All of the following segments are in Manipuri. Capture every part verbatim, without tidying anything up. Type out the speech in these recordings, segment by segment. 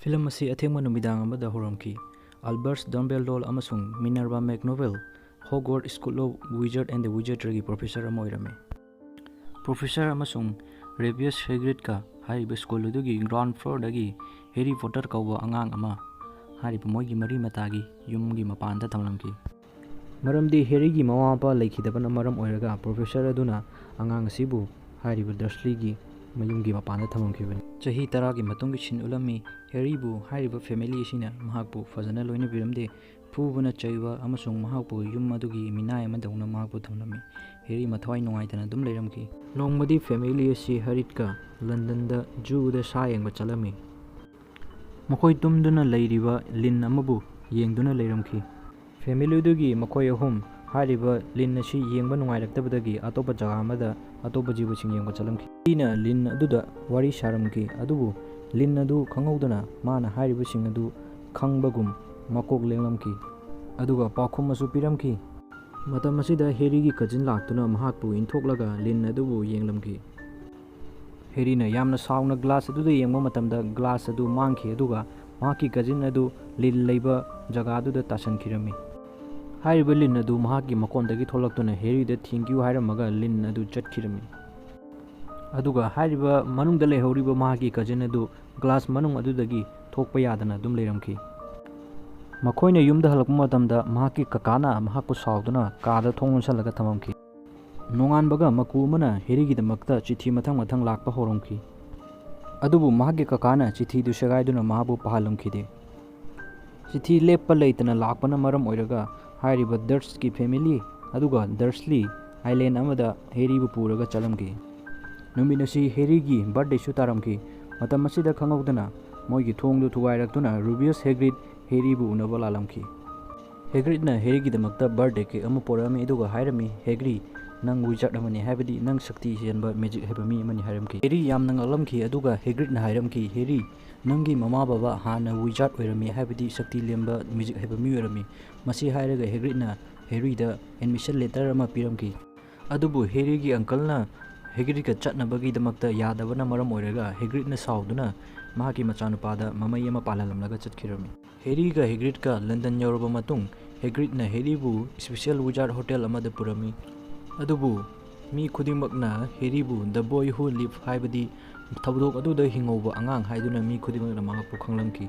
ꯐꯤꯂꯝ ꯑꯁꯤ ꯑꯊꯦꯡꯕ ꯅꯨꯃꯤꯗꯥꯡ ꯑꯃꯗ ꯍꯧꯔꯝꯈꯤ꯫ ꯑꯜꯕꯁ ꯗꯝꯕꯦꯜꯗꯣꯜ ꯑꯃꯁꯨꯡ Minerva McGonagall Hogwarts school of wizard and the ꯋꯤꯖꯥꯔꯗꯔꯒꯤ ꯄ꯭ꯔꯣꯐꯦꯁꯔ ꯑꯃ ꯑꯣꯏꯔꯝꯃꯤ꯫ ꯄ꯭ꯔꯣꯐꯦꯁꯔ ꯑꯃꯁꯨꯡ ꯔꯦꯕꯤꯌꯁ ꯍꯦꯒ꯭ꯔꯤꯗꯀ ꯍꯥꯏꯔꯤꯕ ꯁ꯭ꯀꯨꯜ ꯑꯗꯨꯒꯤ ꯒ꯭ꯔꯥꯎꯟ ꯐ꯭ꯂꯣꯔꯗꯒꯤ ꯍꯦꯔꯤ ꯄꯣꯇꯔ ꯀꯧꯕ ꯑꯉꯥꯡ ꯑꯃ ꯍꯥꯏꯔꯤꯕ ꯃꯣꯏꯒꯤ ꯃꯔꯤ ꯃꯇꯥꯒꯤ ꯌꯨꯝꯒꯤ ꯃꯄꯥꯟꯗ ꯊꯝꯂꯝꯈꯤ꯫ ꯃꯔꯝꯗꯤ ꯍꯦꯔꯤꯒꯤ ꯃꯃꯥ ꯃꯄꯥ ꯂꯩꯈꯤꯗꯕꯅ ꯃꯔꯝ ꯑꯣꯏꯔꯒ ꯄ꯭ꯔꯣꯐꯦꯁꯔ ꯑꯗꯨꯅ ꯑꯉꯥꯡ ꯑꯁꯤꯕꯨ ꯍꯥꯏꯔꯤꯕ ꯗꯔꯁꯂꯤꯒꯤ ꯃꯌꯨꯝꯒꯤ ꯃꯄꯥꯟꯗ ꯊꯝꯂꯝꯈꯤꯕꯅꯤ꯫ ꯆꯍꯤ ꯇꯔꯥꯒꯤ ꯃꯇꯨꯡꯒꯤ ꯁꯤꯟ ꯎꯠꯂꯝꯃꯤ꯫ ꯍꯦꯔꯤꯕꯨ ꯍꯥꯏꯔꯤꯕ ꯐꯦꯃꯤꯂꯤ ꯑꯁꯤꯅ ꯃꯍꯥꯛꯄꯨ ꯐꯖꯅ ꯂꯣꯏꯅꯕꯤꯔꯝꯗꯦ꯫ ꯐꯨꯕꯅ ꯆꯩꯕ ꯑꯃꯁꯨꯡ ꯃꯍꯥꯛꯄꯨ ꯌꯨꯝ ꯑꯗꯨꯒꯤ ꯃꯤꯅꯥꯏ ꯑꯃꯗꯧꯅ ꯃꯍꯥꯛꯄꯨ ꯊꯝꯂꯝꯃꯤ꯫ ꯍꯦꯔꯤ ꯃꯊ꯭ꯋꯥꯏ ꯅꯨꯡꯉꯥꯏꯇꯅ ꯑꯗꯨꯝ ꯂꯩꯔꯝꯈꯤ꯫ ꯅꯣꯡꯃꯗꯤ ꯐꯦꯃꯤꯂꯤ ꯑꯁꯤ ꯍꯔꯤꯠꯀ ꯂꯟꯗꯟꯗ ꯖꯨꯗ ꯁꯥ ꯌꯦꯡꯕ ꯆꯠꯂꯝꯃꯤ꯫ ꯃꯈꯣꯏ ꯇꯨꯝꯗꯨꯅ ꯂꯩꯔꯤꯕ ꯂꯤꯟ ꯑꯃꯕꯨ ꯌꯦꯡꯗꯨꯅ ꯂꯩꯔꯝꯈꯤ꯫ ꯐꯦꯃꯤꯂꯤꯗꯨꯒꯤ ꯃꯈꯣꯏ ꯑꯍꯨꯝ ꯍꯥꯏꯔꯤꯕ ꯂꯤꯟ ꯑꯁꯤ ꯌꯦꯡꯕ ꯅꯨꯡꯉꯥꯏꯔꯛꯇꯕꯗꯒꯤ ꯑꯇꯣꯞꯄ ꯖꯒꯥ ꯑꯃꯗ ꯑꯇꯣꯞꯄ ꯖꯤꯕꯁꯤꯡ ꯌꯦꯡꯕ ꯆꯠꯂꯝꯈꯤ꯫ ꯍꯦꯔꯤꯅ ꯂꯤꯟ ꯑꯗꯨꯗ ꯋꯥꯔꯤ ꯁꯥꯔꯝꯈꯤ, ꯑꯗꯨꯕꯨ ꯂꯤꯟ ꯑꯗꯨ ꯈꯪꯍꯧꯗꯅ ꯃꯥꯅ ꯍꯥꯏꯔꯤꯕꯁꯤꯡ ꯑꯗꯨ ꯈꯪꯕꯒꯨꯝ ꯃꯀꯣꯛ ꯂꯦꯡꯂꯝꯈꯤ, ꯑꯗꯨꯒ ꯄꯥꯎꯈꯨꯝ ꯑꯃꯁꯨ ꯄꯤꯔꯝꯈꯤ꯫ ꯃꯇꯝ ꯑꯁꯤꯗ ꯍꯦꯔꯤꯒꯤ ꯀꯖꯤꯟ ꯂꯥꯛꯇꯨꯅ ꯃꯍꯥꯛꯄꯨ ꯏꯟꯊꯣꯛꯂꯒ ꯂꯤꯟ ꯑꯗꯨꯕꯨ ꯌꯦꯡꯂꯝꯈꯤ꯫ ꯍꯦꯔꯤꯅ ꯌꯥꯝꯅ ꯁꯥꯎꯅ ꯒ꯭ꯂꯥꯁ ꯑꯗꯨꯗ ꯌꯦꯡꯕ ꯃꯇꯝꯗ ꯒ꯭ꯂꯥꯁ ꯑꯗꯨ ꯃꯥꯡꯈꯤ, ꯑꯗꯨꯒ ꯃꯍꯥꯛꯀꯤ ꯀꯖꯤꯟ ꯑꯗꯨ ꯂꯤꯟ ꯂꯩꯕ ꯖꯒꯥ ꯑꯗꯨꯗ ꯇꯥꯁꯟꯈꯤꯔꯝꯃꯤ꯫ ꯍꯥꯏꯔꯤꯕ ꯂꯤꯟ ꯑꯗꯨ ꯃꯍꯥꯛꯀꯤ ꯃꯀꯣꯟꯗꯒꯤ ꯊꯣꯛꯂꯛꯇꯨꯅ ꯍꯦꯔꯤꯗ "Thank you" ꯍꯥꯏꯔꯝꯃꯒ ꯂꯤꯟ ꯑꯗꯨ ꯆꯠꯈꯤꯔꯝꯃꯤ꯫ ꯑꯗꯨꯒ ꯍꯥꯏꯔꯤꯕ ꯃꯅꯨꯡꯗ ꯂꯩꯍꯧꯔꯤꯕ ꯃꯍꯥꯛꯀꯤ ꯀꯖꯤꯟ ꯑꯗꯨ ꯒ꯭ꯂꯥꯁ ꯃꯅꯨꯡ ꯑꯗꯨꯗꯒꯤ ꯊꯣꯛꯄ ꯌꯥꯗꯅ ꯑꯗꯨꯝ ꯂꯩꯔꯝꯈꯤ꯫ ꯃꯈꯣꯏꯅ ꯌꯨꯝꯗ ꯍꯜꯂꯛꯄ ꯃꯇꯝꯗ ꯃꯍꯥꯛꯀꯤ ꯀꯀꯥꯅ ꯃꯍꯥꯛꯄꯨ ꯁꯥꯎꯗꯨꯅ ꯀꯥꯗ ꯊꯣꯡ ꯂꯣꯟꯁꯤꯜꯂꯒ ꯊꯝꯃꯝꯈꯤ꯫ ꯅꯣꯡꯉꯥꯟꯕꯒ ꯃꯀꯨ ꯑꯃꯅ ꯍꯦꯔꯤꯒꯤꯗꯃꯛꯇ ꯆꯤꯊꯤ ꯃꯊꯪ ꯃꯊꯪ ꯂꯥꯛꯄ ꯍꯧꯔꯝꯈꯤ꯫ ꯑꯗꯨꯕꯨ ꯃꯍꯥꯛꯀꯤ ꯀꯀꯥꯅ ꯆꯤꯊꯤꯗꯨ ꯁꯦꯒꯥꯏꯗꯨꯅ ꯃꯍꯥꯛꯄꯨ ꯄꯥꯍꯜꯂꯝꯈꯤꯗꯦ꯫ ꯆꯤꯊꯤ ꯂꯦꯞꯄ ꯂꯩꯇꯅ ꯂꯥꯛꯄꯅ ꯃꯔꯝ ꯑꯣꯏꯔꯒ ꯍꯥꯏꯔꯤꯕ ꯗꯔꯁꯀꯤ ꯐꯦꯃꯤꯂꯤ ꯑꯗꯨꯒ ꯗꯔꯁꯂꯤ ꯑꯥꯏꯂꯦꯟ ꯑꯃꯗ ꯍꯦꯔꯤꯕꯨ ꯄꯨꯔꯒ ꯆꯠꯂꯝꯈꯤ꯫ ꯅꯨꯃꯤꯠ ꯑꯁꯤ ꯍꯦꯔꯤꯒꯤ ꯕꯥꯔꯊꯗꯦꯁꯨ ꯇꯥꯔꯝꯈꯤ꯫ ꯃꯇꯝ ꯑꯁꯤꯗ ꯈꯪꯍꯧꯗꯅ ꯃꯣꯏꯒꯤ ꯊꯣꯡꯗꯨ ꯊꯨꯒꯥꯏꯔꯛꯇꯨꯅ ꯔꯨꯕꯤꯌꯁ ꯍꯦꯒ꯭ꯔꯤꯗ ꯍꯦꯔꯤꯕꯨ ꯎꯅꯕ ꯂꯥꯛꯂꯝꯈꯤ꯫ ꯍꯦꯒ꯭ꯔꯤꯗꯅ ꯍꯦꯔꯤꯒꯤꯗꯃꯛꯇ ꯕꯥꯔꯊꯗꯦ ꯀꯦꯛ ꯑꯃ ꯄꯣꯔꯛꯑꯝꯃꯤ, ꯑꯗꯨꯒ ꯍꯥꯏꯔꯝꯃꯤ, "ꯍꯦꯒ꯭ꯔꯤ, ꯅꯪ ꯋꯤꯖꯥꯔꯗ ꯑꯃꯅꯤ, ꯍꯥꯏꯕꯗꯤ ꯅꯪ ꯁꯛꯇꯤ ꯆꯦꯟꯕ ꯃꯦꯖꯤꯛ ꯍꯩꯕ ꯃꯤ ꯑꯃꯅꯤ" ꯍꯥꯏꯔꯝꯈꯤ꯫ ꯍꯦꯔꯤ ꯌꯥꯝꯅ ꯉꯛꯂꯝꯈꯤ, ꯑꯗꯨꯒ ꯍꯦꯒ꯭ꯔꯤꯗꯅ ꯍꯥꯏꯔꯝꯈꯤ, "ꯍꯦꯔꯤ, ꯅꯪꯒꯤ ꯃꯃꯥ ꯕꯕꯥ ꯍꯥꯟꯅ ꯋꯤꯖꯥꯔꯗ ꯑꯣꯏꯔꯝꯃꯤ, ꯍꯥꯏꯕꯗꯤ ꯁꯛꯇꯤ ꯂꯦꯝꯕ ꯃꯦꯖꯤꯛ ꯍꯩꯕ ꯃꯤ ꯑꯣꯏꯔꯝꯃꯤ"꯫ ꯃꯁꯤ ꯍꯥꯏꯔꯒ ꯍꯦꯒ꯭ꯔꯤꯗꯅ ꯍꯦꯔꯤꯗ ꯑꯦꯗꯃꯤꯁꯟ ꯂꯦꯇꯔ ꯑꯃ ꯄꯤꯔꯝꯈꯤ꯫ ꯑꯗꯨꯕꯨ ꯍꯦꯔꯤꯒꯤ ꯑꯪꯀꯜꯅ ꯍꯦꯒ꯭ꯔꯤꯗꯀ ꯆꯠꯅꯕꯒꯤꯗꯃꯛꯇ ꯌꯥꯗꯕꯅ ꯃꯔꯝ ꯑꯣꯏꯔꯒ ꯍꯦꯒ꯭ꯔꯤꯗꯅ ꯁꯥꯎꯗꯨꯅ ꯃꯍꯥꯛꯀꯤ ꯃꯆꯥꯅꯨꯄꯥꯗ ꯃꯃꯩ ꯑꯃ ꯄꯥꯜꯍꯜꯂꯝꯂꯒ ꯆꯠꯈꯤꯔꯝꯃꯤ꯫ ꯍꯦꯔꯤꯒ ꯍꯦꯒ꯭ꯔꯤꯗꯀ ꯂꯟꯗꯟ ꯌꯧꯔꯕ ꯃꯇꯨꯡ, ꯍꯦꯒ꯭ꯔꯤꯗꯅ ꯍꯦꯔꯤꯕꯨ special wizard hotel ꯑꯃꯗ ꯄꯨꯔꯝꯃꯤ꯫ ꯑꯗꯨꯕꯨ ꯃꯤ ꯈꯨꯗꯤꯡꯃꯛꯅ ꯍꯦꯔꯤꯕꯨ "The Boy Who Lived" ꯍꯥꯏꯕꯗꯤ ꯊꯧꯗꯣꯛ ꯑꯗꯨꯗ ꯍꯤꯡꯍꯧꯕ ꯑꯉꯥꯡ ꯍꯥꯏꯗꯨꯅ ꯃꯤ ꯈꯨꯗꯤꯡꯃꯛꯅ ꯃꯍꯥꯛꯄꯨ ꯈꯪꯂꯝꯈꯤ꯫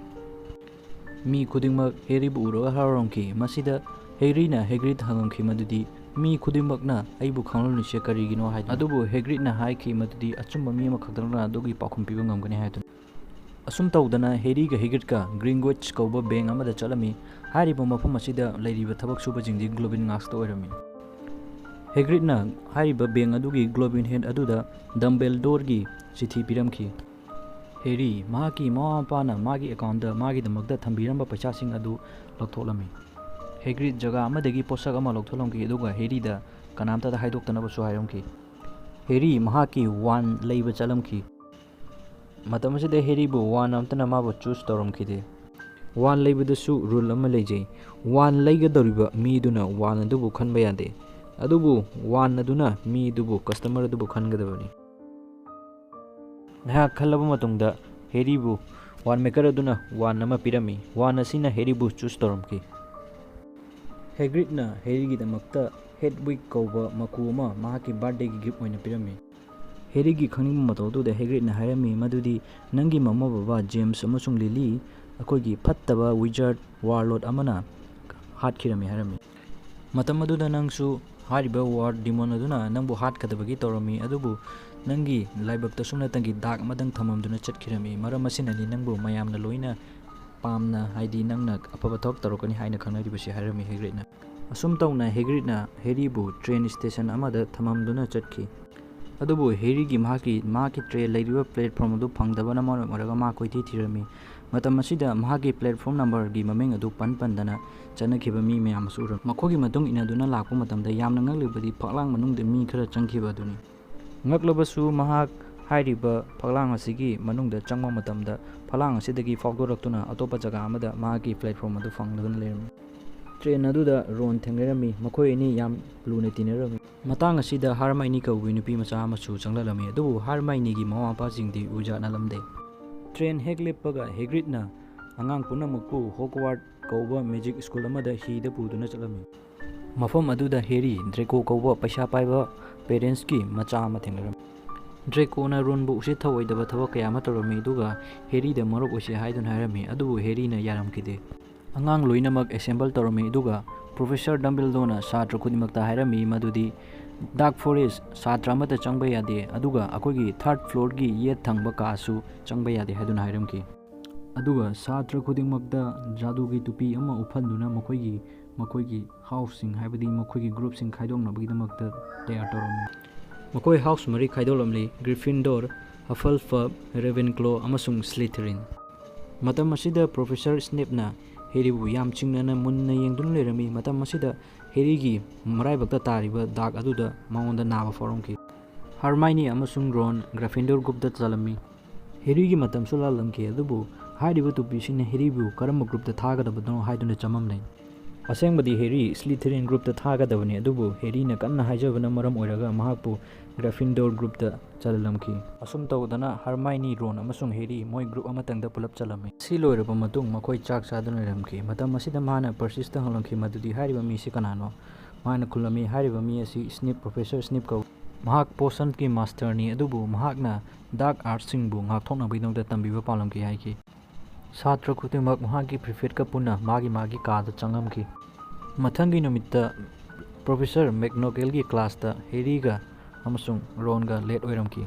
ꯃꯤ ꯈꯨꯗꯤꯡꯃꯛ ꯍꯦꯔꯤꯕꯨ ꯎꯔꯒ ꯍꯔꯥꯎꯔꯝꯈꯤ꯫ ꯃꯁꯤꯗ ꯍꯦꯔꯤꯅ ꯍꯦꯒ꯭ꯔꯤꯗ ꯍꯪꯉꯝꯈꯤ ꯃꯗꯨꯗꯤ, "ꯃꯤ ꯈꯨꯗꯤꯡꯃꯛꯅ ꯑꯩꯕꯨ ꯈꯪꯂꯝꯂꯤꯁꯦ ꯀꯔꯤꯒꯤꯅꯣ?" ꯍꯥꯏꯗꯨꯅ꯫ ꯑꯗꯨꯕꯨ ꯍꯦꯒ꯭ꯔꯤꯗꯅ ꯍꯥꯏꯈꯤ ꯃꯗꯨꯗꯤ ꯑꯆꯨꯝꯕ ꯃꯤ ꯑꯃꯈꯛꯇꯅ ꯑꯗꯨꯒꯤ ꯄꯥꯎꯈꯨꯝ ꯄꯤꯕ ꯉꯝꯒꯅꯤ ꯍꯥꯏꯗꯨꯅ꯫ ꯑꯁꯨꯝ ꯇꯧꯗꯅ ꯍꯦꯔꯤꯒ ꯍꯦꯒ꯭ꯔꯤꯗꯀ ꯒ꯭ꯔꯤꯟꯋꯤꯆ ꯀꯧꯕ ꯕꯦꯡ ꯑꯃꯗ ꯆꯠꯂꯝꯃꯤ꯫ ꯍꯥꯏꯔꯤꯕ ꯃꯐꯝ ꯑꯁꯤꯗ ꯂꯩꯔꯤꯕ ꯊꯕꯛ ꯁꯨꯕꯁꯤꯡꯗꯤ ꯒ꯭ꯂꯣꯕꯤꯟ ꯉꯥꯛꯇ ꯑꯣꯏꯔꯝꯃꯤ꯫ ꯍꯦꯒ꯭ꯔꯤꯗꯅ ꯍꯥꯏꯔꯤꯕ ꯕꯦꯡ ꯑꯗꯨꯒꯤ ꯒ꯭ꯂꯣꯕꯤꯟ ꯍꯦꯗ ꯑꯗꯨꯗ ꯗꯝꯕꯦꯜꯗꯣꯔꯒꯤ ꯆꯤꯊꯤ ꯄꯤꯔꯝꯈꯤ꯫ ꯍꯦꯔꯤ, ꯃꯍꯥꯛꯀꯤ ꯃꯃꯥ ꯃꯄꯥꯅ ꯃꯥꯒꯤ ꯑꯦꯀꯥꯎꯟꯗ ꯃꯥꯒꯤꯗꯃꯛꯇ ꯊꯝꯕꯤꯔꯝꯕ ꯄꯩꯁꯥꯁꯤꯡ ꯑꯗꯨ ꯂꯧꯊꯣꯛꯂꯝꯃꯤ꯫ ꯍꯦꯒ꯭ꯔꯤꯗ ꯖꯒꯥ ꯑꯃꯗꯒꯤ ꯄꯣꯠꯁꯛ ꯑꯃ ꯂꯧꯊꯣꯛꯂꯝꯈꯤ, ꯑꯗꯨꯒ ꯍꯦꯔꯤꯗ ꯀꯅꯥꯝꯇꯗ ꯍꯥꯏꯗꯣꯛꯇꯅꯕꯁꯨ ꯍꯥꯏꯔꯝꯈꯤ꯫ ꯍꯦꯔꯤ ꯃꯍꯥꯛꯀꯤ ꯋꯥꯟ ꯂꯩꯕ ꯆꯠꯂꯝꯈꯤ꯫ ꯃꯇꯝ ꯑꯁꯤꯗ ꯍꯦꯔꯤꯕꯨ ꯋꯥꯟ ꯑꯃꯠꯇꯅ ꯃꯥꯕꯨ ꯆꯨꯁ ꯇꯧꯔꯝꯈꯤꯗꯦ꯫ ꯋꯥꯟ ꯂꯩꯕꯗꯁꯨ ꯔꯨꯜ ꯑꯃ ꯂꯩꯖꯩ꯫ ꯋꯥꯟ ꯂꯩꯒꯗꯧꯔꯤꯕ ꯃꯤꯗꯨꯅ ꯋꯥꯟ ꯑꯗꯨꯕꯨ ꯈꯟꯕ ꯌꯥꯗꯦ, ꯑꯗꯨꯕꯨ ꯋꯥꯟ ꯑꯗꯨꯅ ꯃꯤ ꯑꯗꯨꯕꯨ, ꯀꯁꯇꯃꯔ ꯑꯗꯨꯕꯨ ꯈꯟꯒꯗꯕꯅꯤ꯫ ꯉꯥꯏꯍꯥꯛ ꯈꯜꯂꯕ ꯃꯇꯨꯡꯗ ꯍꯦꯔꯤꯕꯨ ꯋꯥꯟ ꯃꯦꯀꯔ ꯑꯗꯨꯅ ꯋꯥꯟ ꯑꯃ ꯄꯤꯔꯝꯃꯤ꯫ ꯋꯥꯟ ꯑꯁꯤꯅ ꯍꯦꯔꯤꯕꯨ ꯆꯨꯁ ꯇꯧꯔꯝꯈꯤ꯫ ꯍꯦꯒ꯭ꯔꯤꯗꯅ ꯍꯦꯔꯤꯒꯤꯗꯃꯛꯇ ꯍꯦꯗꯋꯤꯛ ꯀꯧꯕ ꯃꯀꯨ ꯑꯃ ꯃꯍꯥꯛꯀꯤ ꯕꯥꯔꯊꯗꯦꯒꯤ ꯒꯤꯐ ꯑꯣꯏꯅ ꯄꯤꯔꯝꯃꯤ꯫ ꯍꯦꯔꯤꯒꯤ ꯈꯪꯅꯤꯡꯕ ꯃꯇꯧ ꯑꯗꯨꯗ ꯍꯦꯒ꯭ꯔꯤꯗꯅ ꯍꯥꯏꯔꯝꯃꯤ ꯃꯗꯨꯗꯤ, "ꯅꯪꯒꯤ ꯃꯃꯥ ꯕꯕꯥ ꯖꯦꯝꯁ ꯑꯃꯁꯨꯡ ꯂꯤꯂꯤ ꯑꯩꯈꯣꯏꯒꯤ ꯐꯠꯇꯕ ꯋꯤꯖꯥꯔꯗ ꯋꯥꯔꯂꯣꯔꯗ ꯑꯃꯅ ꯍꯥꯠꯈꯤꯔꯝꯃꯤ" ꯍꯥꯏꯔꯝꯃꯤ꯫ ꯃꯇꯝ ꯑꯗꯨꯗ ꯅꯪꯁꯨ ꯍꯥꯏꯔꯤꯕ ꯋꯥꯔ ꯗꯤꯃꯣꯟ ꯑꯗꯨꯅ ꯅꯪꯕꯨ ꯍꯥꯠꯀꯗꯕꯒꯤ ꯇꯧꯔꯝꯃꯤ, ꯑꯗꯨꯕꯨ ꯅꯪꯒꯤ ꯂꯥꯏꯕꯛꯇ ꯁꯨꯞꯅꯇꯪꯒꯤ ꯗꯥꯛ ꯑꯃꯗꯪ ꯊꯝꯃꯝꯗꯨꯅ ꯆꯠꯈꯤꯔꯝꯃꯤ꯫ ꯃꯔꯝ ꯑꯁꯤꯅꯅꯤ ꯅꯪꯕꯨ ꯃꯌꯥꯝꯅ ꯂꯣꯏꯅ ꯄꯥꯝꯅ, ꯍꯥꯏꯗꯤ ꯅꯪꯅ ꯑꯐꯕ ꯊꯕꯛ ꯇꯧꯔꯛꯀꯅꯤ ꯍꯥꯏꯅ ꯈꯪꯅꯔꯤꯕꯁꯤ ꯍꯥꯏꯔꯝꯃꯤ ꯍꯦꯒ꯭ꯔꯤꯗꯅ꯫ ꯑꯁꯨꯝ ꯇꯧꯅ ꯍꯦꯒ꯭ꯔꯤꯗꯅ ꯍꯦꯔꯤꯕꯨ ꯇ꯭ꯔꯦꯟ ꯁ꯭ꯇꯦꯁꯟ ꯑꯃꯗ ꯊꯝꯃꯝꯗꯨꯅ ꯆꯠꯈꯤ꯫ ꯑꯗꯨꯕꯨ ꯍꯦꯔꯤꯒꯤ ꯃꯍꯥꯛꯀꯤ, ꯃꯍꯥꯛꯀꯤ ꯇ꯭ꯔꯦꯟ ꯂꯩꯔꯤꯕ ꯄ꯭ꯂꯦꯠꯐꯣꯔꯝ ꯑꯗꯨ ꯐꯪꯗꯕꯅ ꯃꯔꯝ ꯑꯣꯏꯔꯒ ꯃꯥ ꯀꯣꯏꯊꯤ ꯊꯤꯔꯝꯃꯤ꯫ ꯃꯇꯝ ꯑꯁꯤꯗ ꯃꯍꯥꯛꯀꯤ ꯄ꯭ꯂꯦꯠꯐꯣꯔꯝ ꯅꯝꯕꯔꯒꯤ ꯃꯃꯤꯡ ꯑꯗꯨ ꯄꯟ ꯄꯟꯗꯅ ꯆꯠꯅꯈꯤꯕ ꯃꯤ ꯃꯌꯥꯝ ꯑꯃꯁꯨ ꯎꯔꯝꯃꯤ꯫ ꯃꯈꯣꯏꯒꯤ ꯃꯇꯨꯡ ꯏꯟꯅꯗꯨꯅ ꯂꯥꯛꯄ ꯃꯇꯝꯗ ꯌꯥꯝꯅ ꯉꯛꯂꯤꯕꯗꯤ ꯐꯛꯂꯥꯡ ꯃꯅꯨꯡꯗ ꯃꯤ ꯈꯔ ꯆꯪꯈꯤꯕ ꯑꯗꯨꯅꯤ꯫ ꯉꯛꯂꯕꯁꯨ ꯃꯍꯥꯛ ꯍꯥꯏꯔꯤꯕ ꯐꯛꯂꯥꯡ ꯑꯁꯤꯒꯤ ꯃꯅꯨꯡꯗ ꯆꯪꯕ ꯃꯇꯝꯗ ꯐꯛꯂꯥꯡ ꯑꯁꯤꯗꯒꯤ ꯐꯥꯎꯗꯣꯔꯛꯇꯨꯅ ꯑꯇꯣꯞꯄ ꯖꯒꯥ ꯑꯃꯗ ꯃꯍꯥꯛꯀꯤ ꯄ꯭ꯂꯦꯠꯐꯣꯔꯝ ꯑꯗꯨ ꯐꯪꯂꯗꯨꯅ ꯂꯩꯔꯝꯃꯤ꯫ ꯇ꯭ꯔꯦꯟ ꯑꯗꯨꯗ ꯔꯣꯟ ꯊꯦꯡꯅꯔꯝꯃꯤ꯫ ꯃꯈꯣꯏ ꯑꯅꯤ ꯌꯥꯝ ꯂꯨꯅ ꯇꯤꯟꯅꯔꯝꯃꯤ꯫ ꯃꯇꯥꯡ ꯑꯁꯤꯗ ꯍꯥꯔꯃꯥꯏꯅꯤ ꯀꯧꯕꯤ ꯅꯨꯄꯤ ꯃꯆꯥ ꯑꯃꯁꯨ ꯆꯪꯂꯛꯂꯝꯃꯤ, ꯑꯗꯨꯕꯨ ꯍꯥꯔꯃꯥꯏꯅꯤꯒꯤ ꯃꯃꯥ ꯃꯄꯥꯁꯤꯡꯗꯤ ꯋꯤꯖꯥꯔꯗ ꯅꯠꯂꯝꯗꯦ꯫ ꯇ꯭ꯔꯦꯟ ꯍꯦꯛ ꯂꯦꯞꯄꯒ ꯍꯦꯒ꯭ꯔꯤꯠꯅ ꯑꯉꯥꯡ ꯄꯨꯝꯅꯃꯛꯄꯨ ꯍꯣꯒꯋꯥꯔꯠ ꯀꯧꯕ ꯃꯦꯖꯤꯛ ꯁ꯭ꯀꯨꯜ ꯑꯃꯗ ꯍꯤꯗ ꯄꯨꯗꯨꯅ ꯆꯠꯂꯝꯃꯤ꯫ ꯃꯐꯝ ꯑꯗꯨꯗ ꯍꯦꯔꯤ, ꯗ꯭ꯔꯦꯀꯣ ꯀꯧꯕ ꯄꯩꯁꯥ ꯄꯥꯏꯕ ꯄꯦꯔꯦꯟꯁꯀꯤ ꯃꯆꯥ ꯑꯃ ꯊꯦꯡꯅꯔꯝꯃꯤ꯫ ꯗ꯭ꯔꯦꯀꯣꯅ ꯔꯣꯟꯕꯨ ꯎꯁꯤꯠ ꯊꯑꯣꯏꯗꯕ ꯊꯕꯛ ꯀꯌꯥ ꯑꯃ ꯇꯧꯔꯝꯃꯤ, ꯑꯗꯨꯒ ꯍꯦꯔꯤꯗ ꯃꯔꯨꯞ ꯑꯣꯏꯁꯤ ꯍꯥꯏꯗꯨꯅ ꯍꯥꯏꯔꯝꯃꯤ, ꯑꯗꯨꯕꯨ ꯍꯦꯔꯤꯅ ꯌꯥꯔꯝꯈꯤꯗꯦ꯫ ꯑꯉꯥꯡ ꯂꯣꯏꯅꯃꯛ ꯑꯦꯁꯦꯝꯕꯜ ꯇꯧꯔꯝꯃꯤ, ꯑꯗꯨꯒ ꯄ꯭ꯔꯣꯐꯦꯁꯔ ꯗꯝꯕꯦꯜꯗꯣꯅ ꯁꯥꯇ꯭ꯔ ꯈꯨꯗꯤꯡꯃꯛꯇ ꯍꯥꯏꯔꯝꯃꯤ ꯃꯗꯨꯗꯤ ꯗꯥꯔꯛ ꯐꯣꯔꯦꯁ ꯁꯥꯇ꯭ꯔ ꯑꯃꯠꯇ ꯆꯪꯕ ꯌꯥꯗꯦ, ꯑꯗꯨꯒ ꯑꯩꯈꯣꯏꯒꯤ ꯊꯥꯔꯠ ꯐ꯭ꯂꯣꯔꯒꯤ ꯌꯦꯠ ꯊꯪꯕ ꯀꯥꯁꯨ ꯆꯪꯕ ꯌꯥꯗꯦ ꯍꯥꯏꯗꯨꯅ ꯍꯥꯏꯔꯝꯈꯤ꯫ ꯑꯗꯨꯒ ꯁꯥꯇ꯭ꯔ ꯈꯨꯗꯤꯡꯃꯛꯇ ꯖꯥꯗꯨꯒꯤ ꯇꯨꯄꯤ ꯑꯃ ꯎꯞꯍꯟꯗꯨꯅ ꯃꯈꯣꯏꯒꯤ, ꯃꯈꯣꯏꯒꯤ ꯍꯥꯎꯁꯁꯤꯡ, ꯍꯥꯏꯕꯗꯤ ꯃꯈꯣꯏꯒꯤ ꯒ꯭ꯔꯨꯞꯁꯤꯡ ꯈꯥꯏꯗꯣꯛꯅꯕꯒꯤꯗꯃꯛꯇ ꯇꯌꯥꯔ ꯇꯧꯔꯝꯃꯤ꯫ ꯃꯈꯣꯏ ꯍꯥꯎꯁ ꯃꯔꯤ ꯈꯥꯏꯗꯣꯛꯂꯝꯂꯤ: ꯒ꯭ꯔꯤꯐꯤꯟꯗꯣꯔ, ꯍꯐꯜꯐꯞ, ꯔꯦꯚꯦꯟꯀ꯭ꯂꯣ ꯑꯃꯁꯨꯡ ꯁ꯭ꯂꯤꯊꯔꯤꯟ꯫ ꯃꯇꯝ ꯑꯁꯤꯗ ꯄ꯭ꯔꯣꯐꯦꯁꯔ ꯁ꯭ꯅꯦꯞꯅ ꯍꯦꯔꯤꯕꯨ ꯌꯥꯝ ꯆꯤꯡꯅꯅ ꯃꯨꯟꯅ ꯌꯦꯡꯗꯨꯅ ꯂꯩꯔꯝꯃꯤ꯫ ꯃꯇꯝ ꯑꯁꯤꯗ ꯍꯦꯔꯤꯒꯤ ꯃꯔꯥꯏꯕꯛꯇ ꯇꯥꯔꯤꯕ ꯗꯥꯛ ꯑꯗꯨꯗ ꯃꯉꯣꯟꯗ ꯅꯥꯕ ꯐꯥꯎꯔꯝꯈꯤ꯫ ꯍꯔꯃꯥꯏꯅꯤ ꯑꯃꯁꯨꯡ ꯔꯣꯟ ꯒ꯭ꯔꯤꯐꯤꯟꯗꯣꯔ ꯒ꯭ꯔꯨꯞꯇ ꯆꯜꯂꯝꯃꯤ꯫ ꯍꯦꯔꯤꯒꯤ ꯃꯇꯝꯁꯨ ꯂꯥꯜꯂꯝꯈꯤ, ꯑꯗꯨꯕꯨ ꯍꯥꯏꯔꯤꯕ ꯇꯨꯄꯤꯁꯤꯡꯅ ꯍꯦꯔꯤꯕꯨ ꯀꯔꯝꯕ ꯒ꯭ꯔꯨꯞꯇ ꯊꯥꯒꯗꯕꯅꯣ ꯍꯥꯏꯗꯨꯅ ꯆꯃꯝꯅꯩ꯫ ꯑꯁꯦꯡꯕꯗꯤ ꯍꯦꯔꯤ ꯁ꯭ꯂꯤꯊꯔꯤꯟ ꯒ꯭ꯔꯨꯞꯇ ꯊꯥꯒꯗꯕꯅꯤ, ꯑꯗꯨꯕꯨ ꯍꯦꯔꯤꯅ ꯀꯟꯅ ꯍꯥꯏꯖꯕꯅ ꯃꯔꯝ ꯑꯣꯏꯔꯒ ꯃꯍꯥꯛꯄꯨ ꯒ꯭ꯔꯤꯐꯤꯟꯗꯣꯔ ꯒ꯭ꯔꯨꯞꯇ ꯆꯜꯍꯜꯂꯝꯈꯤ꯫ ꯑꯁꯨꯝ ꯇꯧꯗꯅ ꯍꯔꯃꯥꯏꯅꯤ, ꯔꯣꯟ ꯑꯃꯁꯨꯡ ꯍꯦꯔꯤ ꯃꯣꯏ ꯒ꯭ꯔꯨꯞ ꯑꯃꯇꯪꯗ ꯄꯨꯂꯞ ꯆꯜꯂꯝꯃꯤ꯫ ꯁꯤ ꯂꯣꯏꯔꯕ ꯃꯇꯨꯡ ꯃꯈꯣꯏ ꯆꯥꯛ ꯆꯥꯗꯨꯅ ꯂꯩꯔꯝꯈꯤ꯫ ꯃꯇꯝ ꯑꯁꯤꯗ ꯃꯥꯅ ꯄꯔꯁꯤꯁꯇ ꯍꯪꯂꯝꯈꯤ ꯃꯗꯨꯗꯤ ꯍꯥꯏꯔꯤꯕ ꯃꯤꯁꯤ ꯀꯅꯥꯅꯣ? ꯃꯥꯅ ꯈꯨꯝꯂꯝꯃꯤ, ꯍꯥꯏꯔꯤꯕ ꯃꯤ ꯑꯁꯤ ꯁ꯭ꯅꯤꯞ, ꯄ꯭ꯔꯣꯐꯦꯁꯔ ꯁ꯭ꯅꯤꯞ ꯀꯧꯏ꯫ ꯃꯍꯥꯛ ꯄꯣꯁꯟꯒꯤ ꯃꯥꯁꯇꯔꯅꯤ, ꯑꯗꯨꯕꯨ ꯃꯍꯥꯛꯅ ꯗꯥꯔꯛ ꯑꯥꯔꯠꯁꯤꯡꯕꯨ ꯉꯥꯛꯊꯣꯛꯅꯕꯒꯤꯗꯃꯛꯇ ꯇꯝꯕꯤꯕ ꯄꯥꯝꯂꯝꯈꯤ ꯍꯥꯏꯈꯤ꯫ ꯁꯥꯇ꯭ꯔ ꯈꯨꯗꯤꯡꯃꯛ ꯃꯍꯥꯛꯀꯤ ꯄ꯭ꯔꯤꯐꯦꯠꯀ ꯄꯨꯟꯅ ꯃꯥꯒꯤ ꯃꯥꯒꯤ ꯀꯥꯗ ꯆꯪꯂꯝꯈꯤ꯫ ꯃꯊꯪꯒꯤ ꯅꯨꯃꯤꯠꯇ ꯄ꯭ꯔꯣꯐꯦꯁꯔ ꯃꯦꯛꯅꯣꯒꯦꯜꯒꯤ ꯀ꯭ꯂꯥꯁꯇ ꯍꯦꯔꯤꯒ ꯑꯃꯁꯨꯡ ꯔꯣꯟꯒ ꯂꯦꯠ ꯑꯣꯏꯔꯝꯈꯤ꯫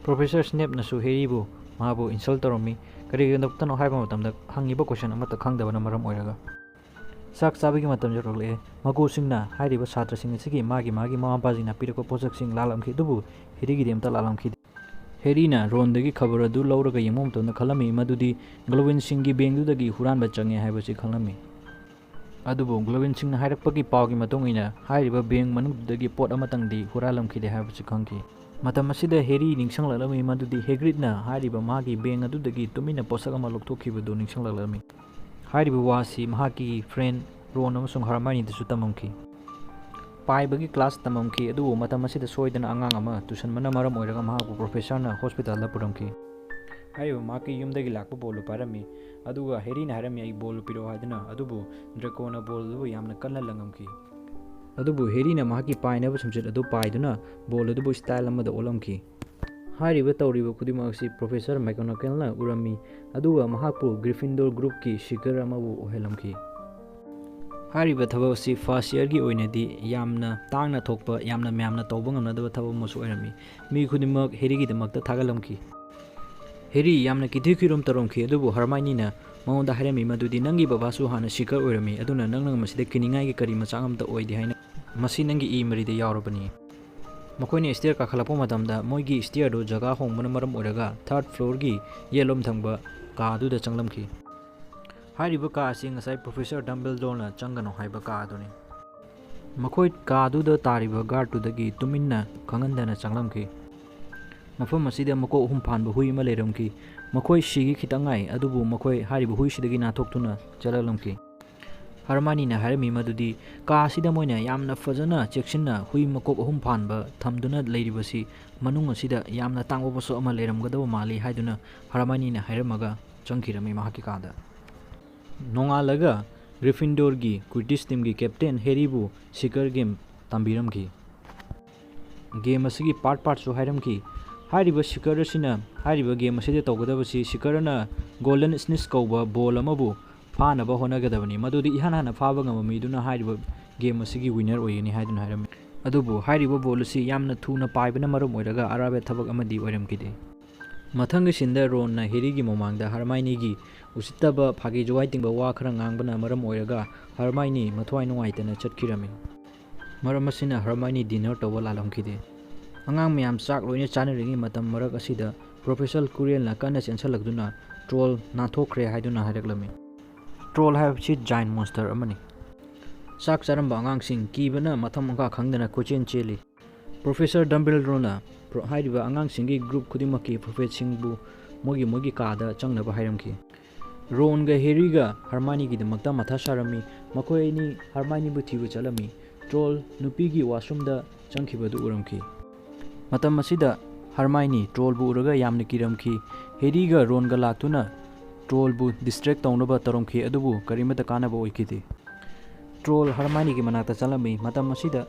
ꯄ꯭ꯔꯣꯐꯦꯁꯔ ꯁ꯭ꯅꯦꯞꯅꯁꯨ ꯍꯦꯔꯤꯕꯨ ꯃꯍꯥꯛꯄꯨ ꯏꯟꯁꯜ ꯇꯧꯔꯝꯃꯤ, ꯀꯔꯤꯒꯤꯗꯃꯛꯇꯅꯣ ꯍꯥꯏꯕ ꯃꯇꯝꯗ ꯍꯪꯉꯤꯕ ꯀꯣꯏꯁꯟ ꯑꯃꯠꯇ ꯈꯪꯗꯕꯅ ꯃꯔꯝ ꯑꯣꯏꯔꯒ꯫ ꯆꯥꯛ ꯆꯥꯕꯒꯤ ꯃꯇꯝ ꯌꯧꯔꯛꯂꯛꯑꯦ꯫ ꯃꯀꯨꯁꯤꯡꯅ ꯍꯥꯏꯔꯤꯕ ꯁꯥꯇ꯭ꯔꯁꯤꯡ ꯑꯁꯤꯒꯤ ꯃꯥꯒꯤ ꯃꯥꯒꯤ ꯃꯃꯥ ꯃꯄꯥꯁꯤꯡꯅ ꯄꯤꯔꯛꯄ ꯄꯣꯠꯁꯛꯁꯤꯡ ꯂꯥꯜꯂꯝꯈꯤ, ꯑꯗꯨꯕꯨ ꯍꯦꯔꯤꯒꯤꯗꯤ ꯑꯝꯇ ꯂꯥꯜꯂꯝꯈꯤꯗꯦ꯫ ꯍꯦꯔꯤꯅ ꯔꯣꯟꯗꯒꯤ ꯈꯕꯔ ꯑꯗꯨ ꯂꯧꯔꯒ ꯌꯦꯡꯕ ꯃꯇꯝꯗ ꯈꯜꯂꯝꯃꯤ ꯃꯗꯨꯗꯤ ꯒ꯭ꯂꯣꯋꯤꯟꯁꯤꯡꯒꯤ ꯕꯦꯡꯗꯨꯗꯒꯤ ꯍꯨꯔꯥꯟꯕ ꯆꯪꯉꯦ ꯍꯥꯏꯕꯁꯤ ꯈꯪꯂꯝꯃꯤ꯫ ꯑꯗꯨꯕꯨ ꯒ꯭ꯂꯣꯋꯤꯟꯁꯤꯡꯅ ꯍꯥꯏꯔꯛꯄꯒꯤ ꯄꯥꯎꯒꯤ ꯃꯇꯨꯡ ꯏꯟꯅ ꯍꯥꯏꯔꯤꯕ ꯕꯦꯡ ꯃꯅꯨꯡꯗꯨꯗꯒꯤ ꯄꯣꯠ ꯑꯃꯇꯪꯗꯤ ꯍꯨꯔꯥꯜꯂꯝꯈꯤꯗꯦ ꯍꯥꯏꯕꯁꯤ ꯈꯪꯈꯤ꯫ ꯃꯇꯝ ꯑꯁꯤꯗ ꯍꯦꯔꯤ ꯅꯤꯡꯁꯤꯡꯂꯛꯂꯝꯃꯤ ꯃꯗꯨꯗꯤ ꯍꯦꯒ꯭ꯔꯤꯠꯅ ꯍꯥꯏꯔꯤꯕ ꯃꯥꯒꯤ ꯕꯦꯡ ꯑꯗꯨꯗꯒꯤ ꯇꯨꯃꯤꯟꯅ ꯄꯣꯠꯁꯛ ꯑꯃ ꯂꯧꯊꯣꯛꯈꯤꯕꯗꯨ ꯅꯤꯡꯁꯤꯡꯂꯛꯂꯝꯃꯤ꯫ ꯍꯥꯏꯔꯤꯕ ꯋꯥꯁꯤ ꯃꯍꯥꯛꯀꯤ ꯐ꯭ꯔꯦꯟ ꯔꯣꯟ ꯑꯃꯁꯨꯡ ꯍꯔꯃꯥꯏꯅꯤꯗꯁꯨ ꯇꯝꯃꯝꯈꯤ꯫ ꯄꯥꯏꯕꯒꯤ ꯀ꯭ꯂꯥꯁ ꯇꯝꯃꯝꯈꯤ, ꯑꯗꯨꯕꯨ ꯃꯇꯝ ꯑꯁꯤꯗ ꯁꯣꯏꯗꯅ ꯑꯉꯥꯡ ꯑꯃ ꯇꯨꯁꯟꯕꯅ ꯃꯔꯝ ꯑꯣꯏꯔꯒ ꯃꯍꯥꯛꯄꯨ ꯄ꯭ꯔꯣꯐꯦꯁꯔꯅ ꯍꯣꯁꯄꯤꯇꯥꯜꯗ ꯄꯨꯔꯝꯈꯤ꯫ ꯍꯥꯏꯔꯤꯕ ꯃꯍꯥꯛꯀꯤ ꯌꯨꯝꯗꯒꯤ ꯂꯥꯛꯄ ꯕꯣꯜꯗꯨ ꯄꯥꯏꯔꯝꯃꯤ꯫ ꯑꯗꯨꯒ ꯍꯦꯔꯤꯅ ꯍꯥꯏꯔꯝꯃꯤ, "ꯑꯩ ꯕꯣꯜꯗꯨ ꯄꯤꯔꯛꯑꯣ" ꯍꯥꯏꯗꯨꯅ꯫ ꯑꯗꯨꯕꯨ ꯗ꯭ꯔꯦꯀꯣꯅ ꯕꯣꯜ ꯑꯗꯨꯕꯨ ꯌꯥꯝꯅ ꯀꯟꯅ ꯂꯪꯉꯝꯈꯤ꯫ ꯑꯗꯨꯕꯨ ꯍꯦꯔꯤꯅ ꯃꯍꯥꯛꯀꯤ ꯄꯥꯏꯅꯕ ꯁꯨꯝꯆꯠ ꯑꯗꯨ ꯄꯥꯏꯗꯨꯅ ꯕꯣꯜ ꯑꯗꯨꯕꯨ ꯁ꯭ꯇꯥꯏꯜ ꯑꯃꯗ ꯑꯣꯜꯂꯝꯈꯤ꯫ ꯍꯥꯏꯔꯤꯕ ꯇꯧꯔꯤꯕ ꯈꯨꯗꯤꯡꯃꯛ ꯑꯁꯤ ꯄ꯭ꯔꯣꯐꯦꯁꯔ ꯃꯦꯀꯣꯅꯀꯦꯜꯅ ꯎꯔꯝꯃꯤ, ꯑꯗꯨꯒ ꯃꯍꯥꯛꯄꯨ ꯒ꯭ꯔꯤꯐꯤꯟꯗꯣꯔ ꯒ꯭ꯔꯨꯞꯀꯤ ꯁꯤꯀꯔ ꯑꯃꯕꯨ ꯑꯣꯏꯍꯜꯂꯝꯈꯤ꯫ ꯍꯥꯏꯔꯤꯕ ꯊꯕꯛ ꯑꯁꯤ ꯐꯥꯔꯁ ꯏꯌꯔꯒꯤ ꯑꯣꯏꯅꯗꯤ ꯌꯥꯝꯅ ꯇꯥꯡꯅ ꯊꯣꯛꯄ, ꯌꯥꯝꯅ ꯃꯌꯥꯝꯅ ꯇꯧꯕ ꯉꯝꯅꯗꯕ ꯊꯕꯛ ꯑꯃꯁꯨ ꯑꯣꯏꯔꯝꯃꯤ꯫ ꯃꯤ ꯈꯨꯗꯤꯡꯃꯛ ꯍꯦꯔꯤꯒꯤꯗꯃꯛꯇ ꯊꯥꯒꯠꯂꯝꯈꯤ꯫ ꯍꯦꯔꯤ ꯌꯥꯝꯅ ꯀꯤꯊꯤ ꯈꯨꯔꯨꯝ ꯇꯧꯔꯝꯈꯤ, ꯑꯗꯨꯕꯨ ꯍꯔꯃꯥꯏꯅꯤꯅ ꯃꯉꯣꯟꯗ ꯍꯥꯏꯔꯝꯃꯤ ꯃꯗꯨꯗꯤ, "ꯅꯪꯒꯤ ꯕꯕꯥꯁꯨ ꯍꯥꯟꯅ ꯁꯤꯀꯔ ꯑꯣꯏꯔꯝꯃꯤ, ꯑꯗꯨꯅ ꯅꯪꯅ ꯃꯁꯤꯗ ꯀꯤꯅꯤꯡꯉꯥꯏꯒꯤ ꯀꯔꯤ ꯃꯆꯥꯛ ꯑꯃꯠꯇ ꯑꯣꯏꯗꯦ ꯍꯥꯏꯅ, ꯃꯁꯤ ꯅꯪꯒꯤ ꯏ ꯃꯔꯤꯗ ꯌꯥꯎꯔꯕꯅꯤ"꯫ ꯃꯈꯣꯏꯅ ꯁ꯭ꯇꯦꯌꯔ ꯀꯥꯈꯠꯂꯛꯄ ꯃꯇꯝꯗ ꯃꯣꯏꯒꯤ ꯁ꯭ꯇꯦꯌꯔꯗꯨ ꯖꯒꯥ ꯍꯣꯡꯕꯅ ꯃꯔꯝ ꯑꯣꯏꯔꯒ ꯊꯥꯔꯠ ꯐ꯭ꯂꯣꯔꯒꯤ ꯌꯦꯠꯂꯣꯝ ꯊꯪꯕ ꯀꯥ ꯑꯗꯨꯗ ꯆꯪꯂꯝꯈꯤ꯫ ꯍꯥꯏꯔꯤꯕ ꯀꯥ ꯑꯁꯤ ꯉꯁꯥꯏ ꯄ꯭ꯔꯣꯐꯦꯁꯔ ꯗꯝꯕꯦꯜꯗꯣꯔꯅ ꯆꯪꯒꯅꯨ ꯍꯥꯏꯕ ꯀꯥ ꯑꯗꯨꯅꯤ꯫ ꯃꯈꯣꯏ ꯀꯥꯗꯨꯗ ꯇꯥꯔꯤꯕ ꯒꯥꯔꯗꯇꯨꯗꯒꯤ ꯇꯨꯃꯤꯟꯅ ꯈꯪꯍꯟꯗꯅ ꯆꯪꯂꯝꯈꯤ꯫ ꯃꯐꯝ ꯑꯁꯤꯗ ꯃꯀꯣꯛ ꯑꯍꯨꯝ ꯐꯥꯟꯕ ꯍꯨꯏ ꯑꯃ ꯂꯩꯔꯝꯈꯤ꯫ ꯃꯈꯣꯏ ꯁꯤꯒꯤ ꯈꯤꯇꯪ ꯉꯥꯏ, ꯑꯗꯨꯕꯨ ꯃꯈꯣꯏ ꯍꯥꯏꯔꯤꯕ ꯍꯨꯏꯁꯤꯗꯒꯤ ꯅꯥꯟꯊꯣꯛꯇꯨꯅ ꯆꯠꯂꯛꯂꯝꯈꯤ꯫ ꯍꯔꯃꯥꯏꯅꯤꯅ ꯍꯥꯏꯔꯝꯃꯤ ꯃꯗꯨꯗꯤ ꯀꯥ ꯑꯁꯤꯗ ꯃꯣꯏꯅ ꯌꯥꯝꯅ ꯐꯖꯅ ꯆꯦꯛꯁꯤꯟꯅ ꯍꯨꯏ ꯃꯀꯣꯛ ꯑꯍꯨꯝ ꯐꯥꯟꯕ ꯊꯝꯗꯨꯅ ꯂꯩꯔꯤꯕꯁꯤ ꯃꯅꯨꯡ ꯑꯁꯤꯗ ꯌꯥꯝꯅ ꯇꯥꯡꯕ ꯄꯣꯠꯁꯛ ꯑꯃ ꯂꯩꯔꯝꯒꯗꯕ ꯃꯥꯜꯂꯤ ꯍꯥꯏꯗꯨꯅ ꯍꯔꯃꯥꯏꯅꯤꯅ ꯍꯥꯏꯔꯝꯃꯒ ꯆꯪꯈꯤꯔꯝꯃꯤ ꯃꯍꯥꯛꯀꯤ ꯀꯥꯗ꯫ ꯅꯣꯡꯉꯥꯜꯂꯒ ꯒ꯭ꯔꯤꯐꯤꯟꯗꯣꯔꯒꯤ ꯀ꯭ꯋꯤꯗꯤꯆ ꯇꯤꯝꯒꯤ ꯀꯦꯞꯇꯦꯟ ꯍꯦꯔꯤꯕꯨ ꯁꯤꯀꯔ ꯒꯦꯝ ꯇꯝꯕꯤꯔꯝꯈꯤ꯫ ꯒꯦꯝ ꯑꯁꯤꯒꯤ ꯄꯥꯔꯠ ꯄꯥꯔꯠꯁꯨ ꯍꯥꯏꯔꯝꯈꯤ꯫ ꯍꯥꯏꯔꯤꯕ ꯁꯤꯀꯔ ꯑꯁꯤꯅ ꯍꯥꯏꯔꯤꯕ ꯒꯦꯝ ꯑꯁꯤꯗ ꯇꯧꯒꯗꯕꯁꯤ ꯁꯤꯀꯔꯅ ꯒꯣꯜꯗꯟ ꯁ꯭ꯅꯤꯆ ꯀꯧꯕ ꯕꯣꯜ ꯑꯃꯕꯨ ꯐꯥꯅꯕ ꯍꯣꯠꯅꯒꯗꯕꯅꯤ꯫ ꯃꯗꯨꯗꯤ ꯏꯍꯥꯟ ꯍꯥꯟꯅ ꯐꯥꯕ ꯉꯝꯕ ꯃꯤꯗꯨꯅ ꯍꯥꯏꯔꯤꯕ ꯒꯦꯝ ꯑꯁꯤꯒꯤ ꯋꯤꯟꯅꯔ ꯑꯣꯏꯒꯅꯤ ꯍꯥꯏꯗꯨꯅ ꯍꯥꯏꯔꯝꯃꯤ꯫ ꯑꯗꯨꯕꯨ ꯍꯥꯏꯔꯤꯕ ꯕꯣꯜ ꯑꯁꯤ ꯌꯥꯝꯅ ꯊꯨꯅ ꯄꯥꯏꯕꯅ ꯃꯔꯝ ꯑꯣꯏꯔꯒ ꯑꯔꯥꯏꯕ ꯊꯕꯛ ꯑꯃꯗꯤ ꯑꯣꯏꯔꯝꯈꯤꯗꯦ꯫ ꯃꯊꯪꯒꯤ ꯁꯤꯟꯗ ꯔꯣꯟꯅ ꯍꯦꯔꯤꯒꯤ ꯃꯃꯥꯡꯗ ꯍꯔꯃꯥꯏꯅꯤꯒꯤ ꯎꯁꯤꯠꯇꯕ, ꯐꯥꯒꯤ ꯖꯨꯒꯥꯏ ꯇꯤꯡꯕ ꯋꯥ ꯈꯔ ꯉꯥꯡꯕꯅ ꯃꯔꯝ ꯑꯣꯏꯔꯒ ꯍꯔꯃꯥꯏꯅꯤ ꯃꯊ꯭ꯋꯥꯏ ꯅꯨꯡꯉꯥꯏꯇꯅ ꯆꯠꯈꯤꯔꯝꯃꯤ꯫ ꯃꯔꯝ ꯑꯁꯤꯅ ꯍꯔꯃꯥꯏꯅꯤ ꯗꯤꯅꯔ ꯇꯧꯕ ꯂꯥꯛꯂꯝꯈꯤꯗꯦ꯫ ꯑꯉꯥꯡ ꯃꯌꯥꯝ ꯆꯥꯛ ꯂꯣꯏꯅ ꯆꯥꯅꯔꯤꯉꯩ ꯃꯇꯝ ꯃꯔꯛ ꯑꯁꯤꯗ ꯄ꯭ꯔꯣꯐꯦꯁꯔ ꯀꯨꯔꯤꯌꯦꯜꯅ ꯀꯟꯅ ꯆꯦꯟꯁꯤꯜꯂꯛꯇꯨꯅ ꯇ꯭ꯔꯣꯜ ꯅꯥꯟꯊꯣꯛꯈ꯭ꯔꯦ ꯍꯥꯏꯗꯨꯅ ꯍꯥꯏꯔꯛꯂꯝꯃꯤ꯫ ꯇ꯭ꯔꯣꯜ ꯍꯥꯏꯕꯁꯤ ꯖꯥꯏꯟ ꯃꯣꯟꯁꯇꯔ ꯑꯃꯅꯤ꯫ ꯆꯥꯛ ꯆꯥꯔꯝꯕ ꯑꯉꯥꯡꯁꯤꯡ ꯀꯤꯕꯅ ꯃꯊꯛ ꯃꯈꯥ ꯈꯪꯗꯅ ꯀꯣꯏꯆꯦꯟ ꯆꯦꯜꯂꯤ꯫ ꯄ꯭ꯔꯣꯐꯦꯁꯔ ꯗꯝꯕꯦꯜꯗꯣꯔꯅ ꯄ꯭ꯔꯣ-, ꯍꯥꯏꯔꯤꯕ ꯑꯉꯥꯡꯁꯤꯡꯒꯤ ꯒ꯭ꯔꯨꯞ ꯈꯨꯗꯤꯡꯃꯛꯀꯤ ꯄ꯭ꯔꯣꯐꯦꯠꯁꯤꯡꯕꯨ ꯃꯣꯏꯒꯤ ꯃꯣꯏꯒꯤ ꯀꯥꯗ ꯆꯪꯅꯕ ꯍꯥꯏꯔꯝꯈꯤ꯫ ꯔꯣꯟꯒ ꯍꯦꯔꯤꯒ ꯍꯔꯃꯥꯏꯅꯤꯒꯤꯗꯃꯛꯇ ꯃꯊꯥ ꯁꯥꯔꯝꯃꯤ꯫ ꯃꯈꯣꯏ ꯑꯅꯤ ꯍꯔꯃꯥꯏꯅꯤꯕꯨ ꯊꯤꯕ ꯆꯠꯂꯝꯃꯤ꯫ ꯇ꯭ꯔꯣꯜ ꯅꯨꯄꯤꯒꯤ ꯋꯥꯁꯔꯨꯝꯗ ꯆꯪꯈꯤꯕꯗꯨ ꯎꯔꯝꯈꯤ꯫ ꯃꯇꯝ ꯑꯁꯤꯗ ꯍꯔꯃꯥꯏꯅꯤ ꯇ꯭ꯔꯣꯜꯕꯨ ꯎꯔꯒ ꯌꯥꯝꯅ ꯀꯤꯔꯝꯈꯤ꯫ ꯍꯦꯔꯤꯒ ꯔꯣꯟꯒ ꯂꯥꯛꯇꯨꯅ ꯇ꯭ꯔꯣꯜꯕꯨ ꯗꯤꯁꯇ꯭ꯔꯦꯛ ꯇꯧꯅꯕ ꯇꯧꯔꯝꯈꯤ, ꯑꯗꯨꯕꯨ ꯀꯔꯤꯃꯠꯇ ꯀꯥꯟꯅꯕ ꯑꯣꯏꯈꯤꯗꯦ꯫ ꯇ꯭ꯔꯣꯜ ꯍꯔꯃꯥꯏꯅꯤꯒꯤ ꯃꯅꯥꯛꯇ ꯆꯪꯂꯝꯃꯤ꯫ ꯃꯇꯝ ꯑꯁꯤꯗ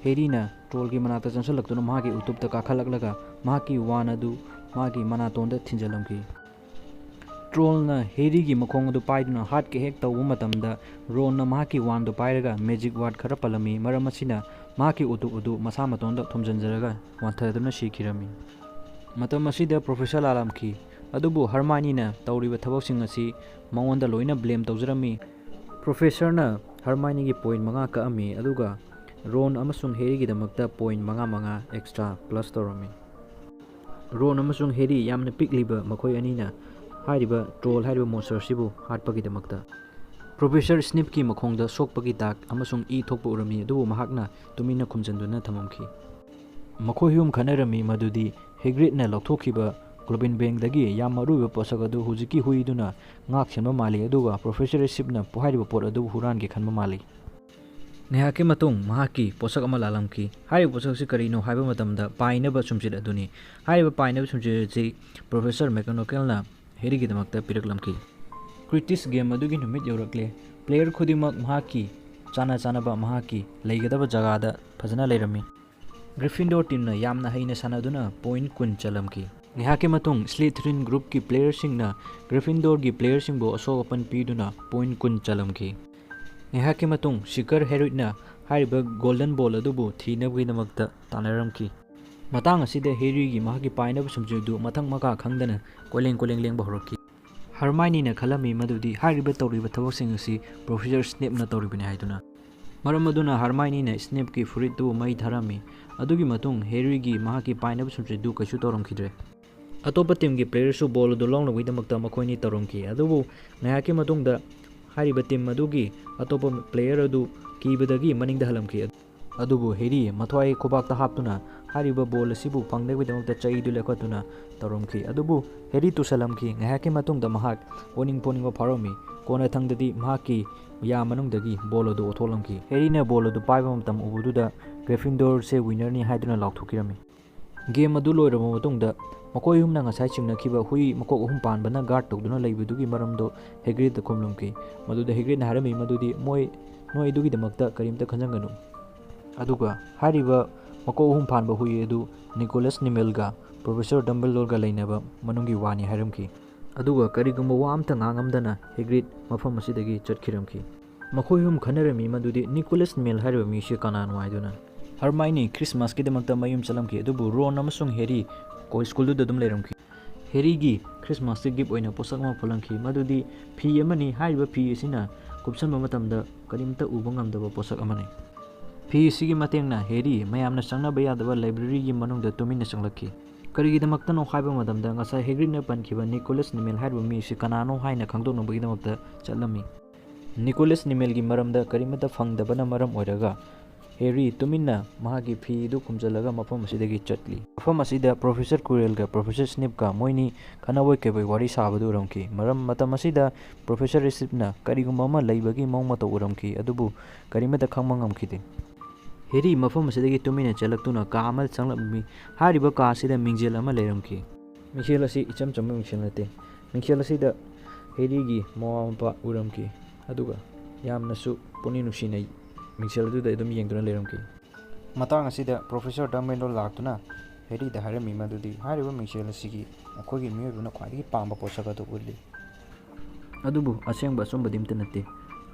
ꯍꯦꯔꯤꯅ ꯇ꯭ꯔꯣꯜꯒꯤ ꯃꯅꯥꯛꯇ ꯆꯪꯁꯤꯜꯂꯛꯇꯨꯅ ꯃꯍꯥꯛꯀꯤ ꯎꯇꯨꯞꯇ ꯀꯥꯈꯠꯂꯛꯂꯒ ꯃꯍꯥꯛꯀꯤ ꯋꯥꯟ ꯑꯗꯨ ꯃꯥꯒꯤ ꯃꯅꯥꯇꯣꯟꯗ ꯊꯤꯟꯖꯤꯜꯂꯝꯈꯤ꯫ ꯇ꯭ꯔꯣꯜꯅ ꯍꯦꯔꯤꯒꯤ ꯃꯈꯣꯡ ꯑꯗꯨ ꯄꯥꯏꯗꯨꯅ ꯍꯥꯠꯀꯦ ꯍꯦꯛ ꯇꯧꯕ ꯃꯇꯝꯗ, ꯔꯣꯟꯅ ꯃꯍꯥꯛꯀꯤ ꯋꯥꯟꯗꯨ ꯄꯥꯏꯔꯒ ꯃꯦꯖꯤꯛ ꯋꯥꯔꯗ ꯈꯔ ꯄꯜꯂꯝꯃꯤ꯫ ꯃꯔꯝ ꯑꯁꯤꯅ ꯃꯍꯥꯛꯀꯤ ꯎꯇꯨꯞ ꯑꯗꯨ ꯃꯁꯥ ꯃꯇꯣꯟꯗ ꯊꯣꯝꯖꯤꯟꯖꯔꯒ ꯋꯥꯟꯊꯗꯨꯅ ꯁꯤꯈꯤꯔꯝꯃꯤ꯫ ꯃꯇꯝ ꯑꯁꯤꯗ ꯄ꯭ꯔꯣꯐꯦꯁꯔ ꯂꯥꯛꯂꯝꯈꯤ, ꯑꯗꯨꯕꯨ ꯍꯔꯃꯥꯏꯅꯤꯅ ꯇꯧꯔꯤꯕ ꯊꯕꯛꯁꯤꯡ ꯑꯁꯤ ꯃꯉꯣꯟꯗ ꯂꯣꯏꯅ ꯕ꯭ꯂꯦꯝ ꯇꯧꯖꯔꯝꯃꯤ꯫ ꯄ꯭ꯔꯣꯐꯦꯁꯔꯅ ꯍꯔꯃꯥꯏꯅꯤꯒꯤ ꯄꯣꯏꯟ ꯃꯉꯥ ꯀꯛꯑꯝꯃꯤ, ꯑꯗꯨꯒ ꯔꯣꯟ ꯑꯃꯁꯨꯡ ꯍꯦꯔꯤꯒꯤꯗꯃꯛꯇ ꯄꯣꯏꯟ ꯃꯉꯥ ꯃꯉꯥ ꯑꯦꯛꯁꯇ꯭ꯔꯥ ꯄ꯭ꯂꯁ ꯇꯧꯔꯝꯃꯤ꯫ ꯔꯣꯟ ꯑꯃꯁꯨꯡ ꯍꯦꯔꯤ ꯌꯥꯝꯅ ꯄꯤꯛꯂꯤꯕ ꯃꯈꯣꯏ ꯑꯅꯤꯅ ꯍꯥꯏꯔꯤꯕ ꯇ꯭ꯔꯣꯜ ꯍꯥꯏꯔꯤꯕ ꯃꯣꯟꯁꯇꯔꯁꯤꯕꯨ ꯍꯥꯠꯄꯒꯤꯗꯃꯛꯇ꯫ ꯄ꯭ꯔꯣꯐꯦꯁꯔ ꯁ꯭ꯅꯤꯞꯀꯤ ꯃꯈꯣꯡꯗ ꯁꯣꯛꯄꯒꯤ ꯗꯥꯛ ꯑꯃꯁꯨꯡ ꯏ ꯊꯣꯛꯄ ꯎꯔꯝꯃꯤ, ꯑꯗꯨꯕꯨ ꯃꯍꯥꯛꯅ ꯇꯨꯃꯤꯟꯅ ꯈꯨꯝꯖꯤꯟꯗꯨꯅ ꯊꯝꯂꯝꯈꯤ꯫ ꯃꯈꯣꯏ ꯑꯍꯨꯝ ꯈꯟꯅꯔꯝꯃꯤ ꯃꯗꯨꯗꯤ ꯍꯦꯒ꯭ꯔꯤꯗꯅ ꯂꯧꯊꯣꯛꯈꯤꯕ ꯒ꯭ꯂꯣꯕꯤꯟ ꯕꯦꯡꯗꯒꯤ ꯌꯥꯝ ꯃꯔꯨꯑꯣꯏꯕ ꯄꯣꯠꯁꯛ ꯑꯗꯨ ꯍꯧꯖꯤꯛꯀꯤ ꯍꯨꯏꯗꯨꯅ ꯉꯥꯛ ꯁꯦꯟꯕ ꯃꯥꯜꯂꯤ, ꯑꯗꯨꯒ ꯄ꯭ꯔꯣꯐꯦꯁꯔ ꯁ꯭ꯅꯤꯞꯅ ꯍꯥꯏꯔꯤꯕ ꯄꯣꯠ ꯑꯗꯨ ꯍꯨꯔꯥꯟꯒꯦ ꯈꯟꯕ ꯃꯥꯜꯂꯤ꯫ ꯉꯥꯏꯍꯥꯛꯀꯤ ꯃꯇꯨꯡ ꯃꯍꯥꯛꯀꯤ ꯄꯣꯠꯁꯛ ꯑꯃ ꯂꯥꯛꯂꯝꯈꯤ꯫ ꯍꯥꯏꯔꯤꯕ ꯄꯣꯠꯁꯛ ꯑꯁꯤ ꯀꯔꯤꯅꯣ ꯍꯥꯏꯕ ꯃꯇꯝꯗ, ꯄꯥꯏꯅꯕ ꯁꯨꯝꯆꯤꯠ ꯑꯗꯨꯅꯤ꯫ ꯍꯥꯏꯔꯤꯕ ꯄꯥꯏꯅꯕ ꯁꯨꯝꯆꯤꯠ ꯑꯁꯤ ꯄ꯭ꯔꯣꯐꯦꯁꯔ ꯃꯦꯀꯒꯣꯅꯥꯒꯜꯅ ꯍꯦꯔꯤꯒꯤꯗꯃꯛꯇ ꯄꯤꯔꯛꯂꯝꯈꯤ꯫ ꯀ꯭ꯔꯤꯇꯤꯁ ꯒꯦꯝ ꯑꯗꯨꯒꯤ ꯅꯨꯃꯤꯠ ꯌꯧꯔꯛꯂꯦ꯫ ꯄ꯭ꯂꯦꯌꯔ ꯈꯨꯗꯤꯡꯃꯛ ꯃꯍꯥꯛꯀꯤ ꯆꯥꯅ ꯆꯥꯅꯕ ꯃꯍꯥꯛꯀꯤ ꯂꯩꯒꯗꯕ ꯖꯒꯥꯗ ꯐꯖꯅ ꯂꯩꯔꯝꯃꯤ꯫ ꯒ꯭ꯔꯤꯐꯤꯟꯗꯣꯔ ꯇꯤꯝꯅ ꯌꯥꯝꯅ ꯍꯩꯅ ꯁꯥꯟꯅꯗꯨꯅ ꯄꯣꯏꯟ ꯀꯨꯟ ꯆꯜꯂꯝꯈꯤ꯫ ꯉꯥꯏꯍꯥꯛꯀꯤ ꯃꯇꯨꯡ ꯁ꯭ꯂꯤꯊꯔꯤꯟ ꯒ꯭ꯔꯨꯞꯀꯤ ꯄ꯭ꯂꯦꯌꯔꯁꯤꯡꯅ ꯒ꯭ꯔꯤꯐꯤꯟꯗꯣꯔꯒꯤ ꯄ꯭ꯂꯦꯌꯔꯁꯤꯡꯕꯨ ꯑꯁꯣꯛ ꯑꯄꯟ ꯄꯤꯗꯨꯅ ꯄꯣꯏꯟ ꯀꯨꯟ ꯆꯜꯂꯝꯈꯤ꯫ ꯉꯥꯏꯍꯥꯛꯀꯤ ꯃꯇꯨꯡ ꯁꯤꯀꯔ ꯍꯦꯔꯤꯠꯅ ꯍꯥꯏꯔꯤꯕ ꯒꯣꯜꯗꯟ ꯕꯣꯜ ꯑꯗꯨꯕꯨ ꯊꯤꯅꯕꯒꯤꯗꯃꯛꯇ ꯇꯥꯟꯅꯔꯝꯈꯤ꯫ ꯃꯇꯥꯡ ꯑꯁꯤꯗ ꯍꯦꯔꯤꯒꯤ ꯃꯍꯥꯛꯀꯤ ꯄꯥꯏꯅꯕ ꯁꯨꯝꯆꯤꯠ ꯑꯗꯨ ꯃꯊꯛ ꯃꯈꯥ ꯈꯪꯗꯅ ꯀꯣꯏꯂꯦꯡ ꯀꯣꯏꯂꯦꯡ ꯂꯦꯡꯕ ꯍꯧꯔꯛꯈꯤ꯫ ꯍꯔꯃꯥꯏꯅꯤꯅ ꯈꯜꯂꯝꯃꯤ ꯃꯗꯨꯗꯤ ꯍꯥꯏꯔꯤꯕ ꯇꯧꯔꯤꯕ ꯊꯕꯛꯁꯤꯡ ꯑꯁꯤ ꯄ꯭ꯔꯣꯐꯦꯁꯔ ꯁ꯭ꯅꯤꯞꯅ ꯇꯧꯔꯤꯕꯅꯤ ꯍꯥꯏꯗꯨꯅ꯫ ꯃꯔꯝ ꯑꯗꯨꯅ ꯍꯔꯃꯥꯏꯅꯤꯅ ꯁ꯭ꯅꯤꯞꯀꯤ ꯐꯨꯔꯤꯠꯇꯨ ꯃꯩ ꯊꯥꯔꯝꯃꯤ꯫ ꯑꯗꯨꯒꯤ ꯃꯇꯨꯡ ꯍꯦꯔꯤꯒꯤ ꯃꯍꯥꯛꯀꯤ ꯄꯥꯏꯅꯕ ꯁꯨꯝꯆꯤꯠꯇꯨ ꯀꯩꯁꯨ ꯇꯧꯔꯝꯈꯤꯗ꯭ꯔꯦ꯫ ꯑꯇꯣꯞꯄ ꯇꯤꯝꯒꯤ ꯄ꯭ꯂꯦꯌꯔꯁꯨ ꯕꯣꯜ ꯑꯗꯨ ꯂꯧꯅꯕꯒꯤꯗꯃꯛꯇ ꯃꯈꯣꯏꯅꯤ ꯇꯧꯔꯝꯈꯤ꯫ ꯑꯗꯨꯕꯨ ꯉꯥꯏꯍꯥꯛꯀꯤ ꯃꯇꯨꯡꯗ ꯍꯥꯏꯔꯤꯕ ꯇꯤꯝ ꯑꯗꯨꯒꯤ ꯑꯇꯣꯞꯄ ꯄ꯭ꯂꯦꯌꯔ ꯑꯗꯨ ꯀꯤꯕꯗꯒꯤ ꯃꯅꯤꯡꯗ ꯍꯜꯂꯝꯈꯤ꯫ ꯑꯗꯨꯕꯨ ꯍꯦꯔꯤ ꯃꯊ꯭ꯋꯥꯏ ꯈꯨꯕꯥꯛꯇ ꯍꯥꯞꯇꯨꯅ ꯍꯥꯏꯔꯤꯕ ꯕꯣꯜ ꯑꯁꯤꯕꯨ ꯐꯪꯅꯕꯒꯤꯗꯃꯛꯇ ꯆꯩꯗꯨ ꯂꯦꯞꯈꯠꯇꯨꯅ ꯇꯧꯔꯝꯈꯤ꯫ ꯑꯗꯨꯕꯨ ꯍꯦꯔꯤ ꯇꯨꯁꯜꯂꯝꯈꯤ꯫ ꯉꯥꯏꯍꯥꯛꯀꯤ ꯃꯇꯨꯡꯗ ꯃꯍꯥꯛ ꯑꯣꯅꯤꯡ ꯄꯣꯅꯤꯡꯕ ꯐꯥꯎꯔꯝꯃꯤ꯫ ꯀꯣꯟꯅꯊꯪꯗꯗꯤ ꯃꯍꯥꯛꯀꯤ ꯌꯥ ꯃꯅꯨꯡꯗꯒꯤ ꯕꯣꯜ ꯑꯗꯨ ꯑꯣꯊꯣꯛꯂꯝꯈꯤ꯫ ꯍꯦꯔꯤꯅ ꯕꯣꯜ ꯑꯗꯨ ꯄꯥꯏꯕ ꯃꯇꯝ ꯎꯕꯗꯨꯗ ꯒ꯭ꯔꯤꯐꯤꯟꯗꯣꯔꯁꯦ ꯋꯤꯟꯅꯔꯅꯤ ꯍꯥꯏꯗꯨꯅ ꯂꯥꯎꯊꯣꯛꯈꯤꯔꯝꯃꯤ꯫ ꯒꯦꯝ ꯑꯗꯨ ꯂꯣꯏꯔꯕ ꯃꯇꯨꯡꯗ ꯃꯈꯣꯏ ꯑꯍꯨꯝꯅ ꯉꯁꯥꯏ ꯆꯤꯡꯅꯈꯤꯕ ꯍꯨꯏ ꯃꯀꯣꯛ ꯑꯍꯨꯝ ꯄꯥꯟꯕꯅ ꯒꯥꯔꯗ ꯇꯧꯗꯨꯅ ꯂꯩꯕꯗꯨꯒꯤ ꯃꯔꯝꯗꯣ ꯍꯦꯒ꯭ꯔꯤꯗ ꯈꯨꯝꯂꯝꯈꯤ꯫ ꯃꯗꯨꯗ ꯍꯦꯒ꯭ꯔꯤꯗꯅ ꯍꯥꯏꯔꯝꯃꯤ ꯃꯗꯨꯗꯤ ꯃꯣꯏ, ꯅꯣꯏ ꯑꯗꯨꯒꯤꯗꯃꯛꯇ ꯀꯔꯤꯝꯇ ꯈꯟꯖꯟꯒꯅꯨ꯫ ꯑꯗꯨꯒ ꯍꯥꯏꯔꯤꯕ ꯃꯀꯣꯛ ꯑꯍꯨꯝ ꯄꯥꯟꯕ ꯍꯨꯏ ꯑꯗꯨ ꯅꯤꯀꯣꯂꯁ ꯅꯤꯃꯦꯜꯒ ꯄ꯭ꯔꯣꯐꯦꯁꯔ ꯗꯝꯕꯦꯜꯗꯣꯔꯒ ꯂꯩꯅꯕ ꯃꯅꯨꯡꯒꯤ ꯋꯥꯅꯤ ꯍꯥꯏꯔꯝꯈꯤ꯫ ꯑꯗꯨꯒ ꯀꯔꯤꯒꯨꯝꯕ ꯋꯥ ꯑꯝꯇ ꯉꯥꯡꯉꯝꯗꯅ ꯍꯦꯒ꯭ꯔꯤꯗ ꯃꯐꯝ ꯑꯁꯤꯗꯒꯤ ꯆꯠꯈꯤꯔꯝꯈꯤ꯫ ꯃꯈꯣꯏ ꯑꯍꯨꯝ ꯈꯟꯅꯔꯝꯃꯤ ꯃꯗꯨꯗꯤ ꯅꯤꯀꯣꯂꯁ ꯅꯤꯃꯦꯜ ꯍꯥꯏꯔꯤꯕ ꯃꯤꯁꯤ ꯀꯅꯥꯅꯣ ꯍꯥꯏꯗꯨꯅ꯫ ꯍꯔꯃꯥꯏꯅꯤ ꯈ꯭ꯔꯤꯁꯃꯥꯁꯀꯤꯗꯃꯛꯇ ꯃꯌꯨꯝ ꯆꯠꯂꯝꯈꯤ, ꯑꯗꯨꯕꯨ ꯔꯣꯟ ꯑꯃꯁꯨꯡ ꯍꯦꯔꯤ ꯀꯣ-, ꯁ꯭ꯀꯨꯜꯗꯨꯗ ꯑꯗꯨꯝ ꯂꯩꯔꯝꯈꯤ꯫ ꯍꯦꯔꯤꯒꯤ ꯈ꯭ꯔꯤꯁꯃꯥꯁꯀꯤ ꯒꯤꯐ ꯑꯣꯏꯅ ꯄꯣꯠꯁꯛ ꯑꯃ ꯄꯨꯜꯂꯝꯈꯤ, ꯃꯗꯨꯗꯤ ꯐꯤ ꯑꯃꯅꯤ꯫ ꯍꯥꯏꯔꯤꯕ ꯐꯤ ꯑꯁꯤꯅ ꯀꯨꯞꯁꯟꯕ ꯃꯇꯝꯗ ꯀꯔꯤꯝꯇ ꯎꯕ ꯉꯝꯗꯕ ꯄꯣꯠꯁꯛ ꯑꯃꯅꯤ꯫ ꯐꯤ ꯑꯁꯤꯒꯤ ꯃꯇꯦꯡꯅ ꯍꯦꯔꯤ ꯃꯌꯥꯝꯅ ꯆꯪꯅꯕ ꯌꯥꯗꯕ ꯂꯥꯏꯕ꯭ꯔꯦꯔꯤꯒꯤ ꯃꯅꯨꯡꯗ ꯇꯨꯃꯤꯟꯅ ꯆꯪꯂꯛꯈꯤ꯫ ꯀꯔꯤꯒꯤꯗꯃꯛꯇꯅꯣ ꯍꯥꯏꯕ ꯃꯇꯝꯗ ꯉꯁꯥꯏ ꯍꯦꯒ꯭ꯔꯤꯗꯅ ꯄꯟꯈꯤꯕ ꯅꯤꯀꯣꯂꯁ ꯅꯤꯃꯦꯜ ꯍꯥꯏꯔꯤꯕ ꯃꯤ ꯑꯁꯤ ꯀꯅꯥꯅꯣ ꯍꯥꯏꯅ ꯈꯪꯗꯣꯛꯅꯕꯒꯤꯗꯃꯛꯇ ꯆꯠꯂꯝꯃꯤ꯫ ꯅꯤꯀꯣꯂꯁ ꯅꯤꯃꯦꯜꯒꯤ ꯃꯔꯝꯗ ꯀꯔꯤꯃꯠꯇ ꯐꯪꯗꯕꯅ ꯃꯔꯝ ꯑꯣꯏꯔꯒ ꯍꯦꯔꯤ ꯇꯨꯃꯤꯟꯅ ꯃꯍꯥꯛꯀꯤ ꯐꯤ ꯑꯗꯨ ꯈꯨꯝꯖꯤꯜꯂꯒ ꯃꯐꯝ ꯑꯁꯤꯗꯒꯤ ꯆꯠꯂꯤ꯫ ꯃꯐꯝ ꯑꯁꯤꯗ ꯄ꯭ꯔꯣꯐꯦꯁꯔ ꯀꯨꯔꯦꯜꯒ ꯄ꯭ꯔꯣꯐꯦꯁꯔ ꯁ꯭ꯅꯤꯞꯀ ꯃꯣꯏꯅꯤ ꯈꯠꯅꯕꯣꯏ ꯀꯩꯕꯣꯏ ꯋꯥꯔꯤ ꯁꯥꯕꯗꯨ ꯎꯔꯝꯈꯤ꯫ ꯃꯔꯝ, ꯃꯇꯝ ꯑꯁꯤꯗ ꯄ꯭ꯔꯣꯐꯦꯁꯔ ꯁ꯭ꯅꯤꯞꯅ ꯀꯔꯤꯒꯨꯝꯕ ꯑꯃ ꯂꯩꯕꯒꯤ ꯃꯑꯣꯡ ꯃꯇꯧ ꯎꯔꯝꯈꯤ, ꯑꯗꯨꯕꯨ ꯀꯔꯤꯃꯠꯇ ꯈꯪꯕ ꯉꯝꯈꯤꯗꯦ꯫ ꯍꯦꯔꯤ ꯃꯐꯝ ꯑꯁꯤꯗꯒꯤ ꯇꯨꯃꯤꯟꯅ ꯆꯦꯜꯂꯛꯇꯨꯅ ꯀꯥ ꯑꯃꯗ ꯆꯪꯂꯛꯂꯝꯃꯤ꯫ ꯍꯥꯏꯔꯤꯕ ꯀꯥ ꯑꯁꯤꯗ ꯃꯤꯡꯖꯦꯜ ꯑꯃ ꯂꯩꯔꯝꯈꯤ꯫ ꯃꯤꯡꯁꯦꯜ ꯑꯁꯤ ꯏꯆꯝ ꯆꯝꯕ ꯃꯤꯡꯁꯦꯜ ꯅꯠꯇꯦ꯫ ꯃꯤꯡꯁꯦꯜ ꯑꯁꯤꯗ ꯍꯦꯔꯤꯒꯤ ꯃꯃꯥ ꯃꯄꯥ ꯎꯔꯝꯈꯤ, ꯑꯗꯨꯒ ꯌꯥꯝꯅꯁꯨ ꯄꯨꯛꯅꯤꯡ ꯅꯨꯡꯁꯤꯅ ꯃꯤꯡꯁꯦꯜ ꯑꯗꯨꯗ ꯑꯗꯨꯝ ꯌꯦꯡꯗꯨꯅ ꯂꯩꯔꯝꯈꯤ꯫ ꯃꯇꯥꯡ ꯑꯁꯤꯗ ꯄ꯭ꯔꯣꯐꯦꯁꯔ ꯗꯝꯕꯦꯜꯗꯣꯔ ꯂꯥꯛꯇꯨꯅ ꯍꯦꯔꯤꯗ ꯍꯥꯏꯔꯝꯃꯤ ꯃꯗꯨꯗꯤ ꯍꯥꯏꯔꯤꯕ ꯃꯤꯡꯁꯦꯜ ꯑꯁꯤꯒꯤ ꯃꯈꯣꯏꯒꯤ ꯃꯤꯑꯣꯏꯕꯅ ꯈ꯭ꯋꯥꯏꯗꯒꯤ ꯄꯥꯝꯕ ꯄꯣꯠꯁꯛ ꯑꯗꯨ ꯎꯠꯂꯤ꯫ ꯑꯗꯨꯕꯨ ꯑꯁꯦꯡꯕ ꯑꯆꯨꯝꯕꯗꯤ ꯑꯝꯇ ꯅꯠꯇꯦ꯫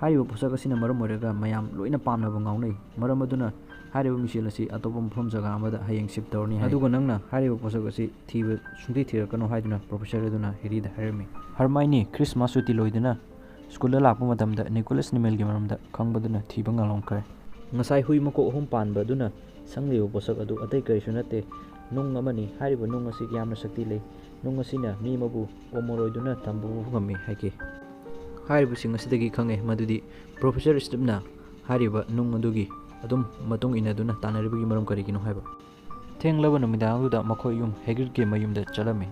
ꯍꯥꯏꯔꯤꯕ ꯄꯣꯠꯁꯛ ꯑꯁꯤꯅ ꯃꯔꯝ ꯑꯣꯏꯔꯒ ꯃꯌꯥꯝ ꯂꯣꯏꯅ ꯄꯥꯝꯅꯕ ꯉꯥꯎꯅꯩ꯫ ꯃꯔꯝ ꯑꯗꯨꯅ ꯍꯥꯏꯔꯤꯕ ꯃꯤꯡꯁꯦꯜ ꯑꯁꯤ ꯑꯇꯣꯞꯄ ꯃꯐꯝ ꯖꯒꯥ ꯑꯃꯗ ꯍꯌꯦꯡ ꯁꯤꯞ ꯇꯧꯔꯅꯤ ꯍꯥꯏ꯫ ꯑꯗꯨꯒ ꯅꯪꯅ ꯍꯥꯏꯔꯤꯕ ꯄꯣꯠꯁꯛ ꯑꯁꯤ ꯊꯤꯕ ꯁꯨꯡꯊꯤ ꯊꯤꯔꯛꯀꯅꯨ ꯍꯥꯏꯗꯨꯅ ꯄ꯭ꯔꯣꯐꯦꯁꯔ ꯑꯗꯨꯅ ꯍꯦꯔꯤꯗ ꯍꯥꯏꯔꯝꯃꯤ꯫ ꯍꯔꯃꯥꯏꯅꯤ ꯈ꯭ꯔꯤꯁꯃꯥꯁ ꯁꯨꯇꯤ ꯂꯣꯏꯗꯨꯅ ꯁ꯭ꯀꯨꯜꯗ ꯂꯥꯛꯄ ꯃꯇꯝꯗ ꯅꯤꯀꯣꯂꯁ ꯅꯤꯃꯦꯜꯒꯤ ꯃꯔꯝꯗ ꯈꯪꯕꯗꯨꯅ ꯊꯤꯕ ꯉꯝꯂꯝꯈ꯭ꯔꯦ꯫ ꯉꯁꯥꯏ ꯍꯨꯏ ꯃꯀꯣꯛ ꯑꯍꯨꯝ ꯄꯥꯟꯕ ꯑꯗꯨꯅ ꯁꯪꯂꯤꯕ ꯄꯣꯠꯁꯛ ꯑꯗꯨ ꯑꯇꯩ ꯀꯔꯤꯁꯨ ꯅꯠꯇꯦ, ꯅꯨꯡ ꯑꯃꯅꯤ꯫ ꯍꯥꯏꯔꯤꯕ ꯅꯨꯡ ꯑꯁꯤ ꯌꯥꯝꯅ ꯁꯛꯇꯤ ꯂꯩ꯫ ꯅꯨꯡ ꯑꯁꯤꯅ ꯃꯤ ꯑꯃꯕꯨ ꯑꯣꯝꯃꯔꯣꯏꯗꯨꯅ ꯊꯝꯕ ꯉꯝꯃꯤ ꯍꯥꯏꯈꯤ꯫ ꯍꯥꯏꯔꯤꯕꯁꯤꯡ ꯑꯁꯤꯗꯒꯤ ꯈꯪꯉꯦ ꯃꯗꯨꯗꯤ ꯄ꯭ꯔꯣꯐꯦꯁꯔ ꯁ꯭ꯅꯤꯞꯅ ꯍꯥꯏꯔꯤꯕ ꯅꯨꯡ ꯑꯗꯨꯒꯤ ꯑꯗꯨꯝ ꯃꯇꯨꯡ ꯏꯟꯅꯗꯨꯅ ꯇꯥꯟꯅꯔꯤꯕꯒꯤ ꯃꯔꯝ ꯀꯔꯤꯒꯤꯅꯣ ꯍꯥꯏꯕ꯫ ꯊꯦꯡꯂꯕ ꯅꯨꯃꯤꯗꯥꯡꯗꯨꯗ ꯃꯈꯣꯏ ꯌꯨꯝ ꯍꯦꯒ꯭ꯔꯤꯗꯀꯤ ꯃꯌꯨꯝꯗ ꯆꯠꯂꯝꯃꯤ꯫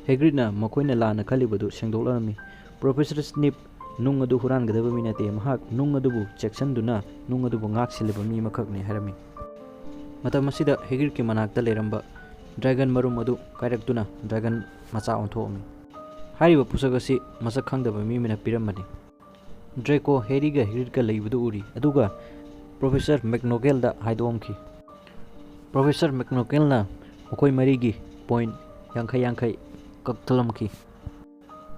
ꯍꯦꯒ꯭ꯔꯤꯗꯅ ꯃꯈꯣꯏꯅ ꯂꯥꯟꯅ ꯈꯜꯂꯤꯕꯗꯨ ꯁꯦꯡꯗꯣꯛꯂꯝꯃꯤ꯫ ꯄ꯭ꯔꯣꯐꯦꯁꯔ ꯁ꯭ꯅꯤꯞ ꯅꯨꯡ ꯑꯗꯨ ꯍꯨꯔꯥꯟꯒꯗꯕ ꯃꯤ ꯅꯠꯇꯦ, ꯃꯍꯥꯛ ꯅꯨꯡ ꯑꯗꯨꯕꯨ ꯆꯦꯛꯁꯤꯟꯗꯨꯅ ꯅꯨꯡ ꯑꯗꯨꯕꯨ ꯉꯥꯛ ꯁꯦꯜꯂꯤꯕ ꯃꯤ ꯑꯃꯈꯛꯅꯤ ꯍꯥꯏꯔꯝꯃꯤ꯫ ꯃꯇꯝ ꯑꯁꯤꯗ ꯍꯦꯒ꯭ꯔꯤꯠꯀꯤ ꯃꯅꯥꯛꯇ ꯂꯩꯔꯝꯕ ꯗ꯭ꯔꯦꯒꯟ ꯃꯔꯨꯝ ꯑꯗꯨ ꯀꯥꯏꯔꯛꯇꯨꯅ ꯗ꯭ꯔꯦꯒꯟ ꯃꯆꯥ ꯑꯣꯟꯊꯣꯛꯑꯝꯃꯤ꯫ ꯍꯥꯏꯔꯤꯕ ꯄꯣꯠꯁꯛ ꯑꯁꯤ ꯃꯁꯛ ꯈꯪꯗꯕ ꯃꯤ ꯑꯃꯅ ꯄꯤꯔꯝꯕꯅꯤ꯫ ꯗ꯭ꯔꯦꯀꯣ ꯍꯦꯔꯤꯒ ꯍꯦꯒ꯭ꯔꯤꯠꯀ ꯂꯩꯕꯗꯨ ꯎꯔꯤ, ꯑꯗꯨꯒ ꯄ꯭ꯔꯣꯐꯦꯁꯔ ꯃꯦꯛꯅꯣꯒꯦꯜꯗ ꯍꯥꯏꯗꯣꯛꯑꯝꯈꯤ꯫ ꯄ꯭ꯔꯣꯐꯦꯁꯔ ꯃꯦꯛꯅꯣꯒꯦꯜꯅ ꯃꯈꯣꯏ ꯃꯔꯤꯒꯤ ꯄꯣꯏꯟ ꯌꯥꯡꯈꯩ ꯌꯥꯡꯈꯩ ꯀꯛꯊꯠꯂꯝꯈꯤ꯫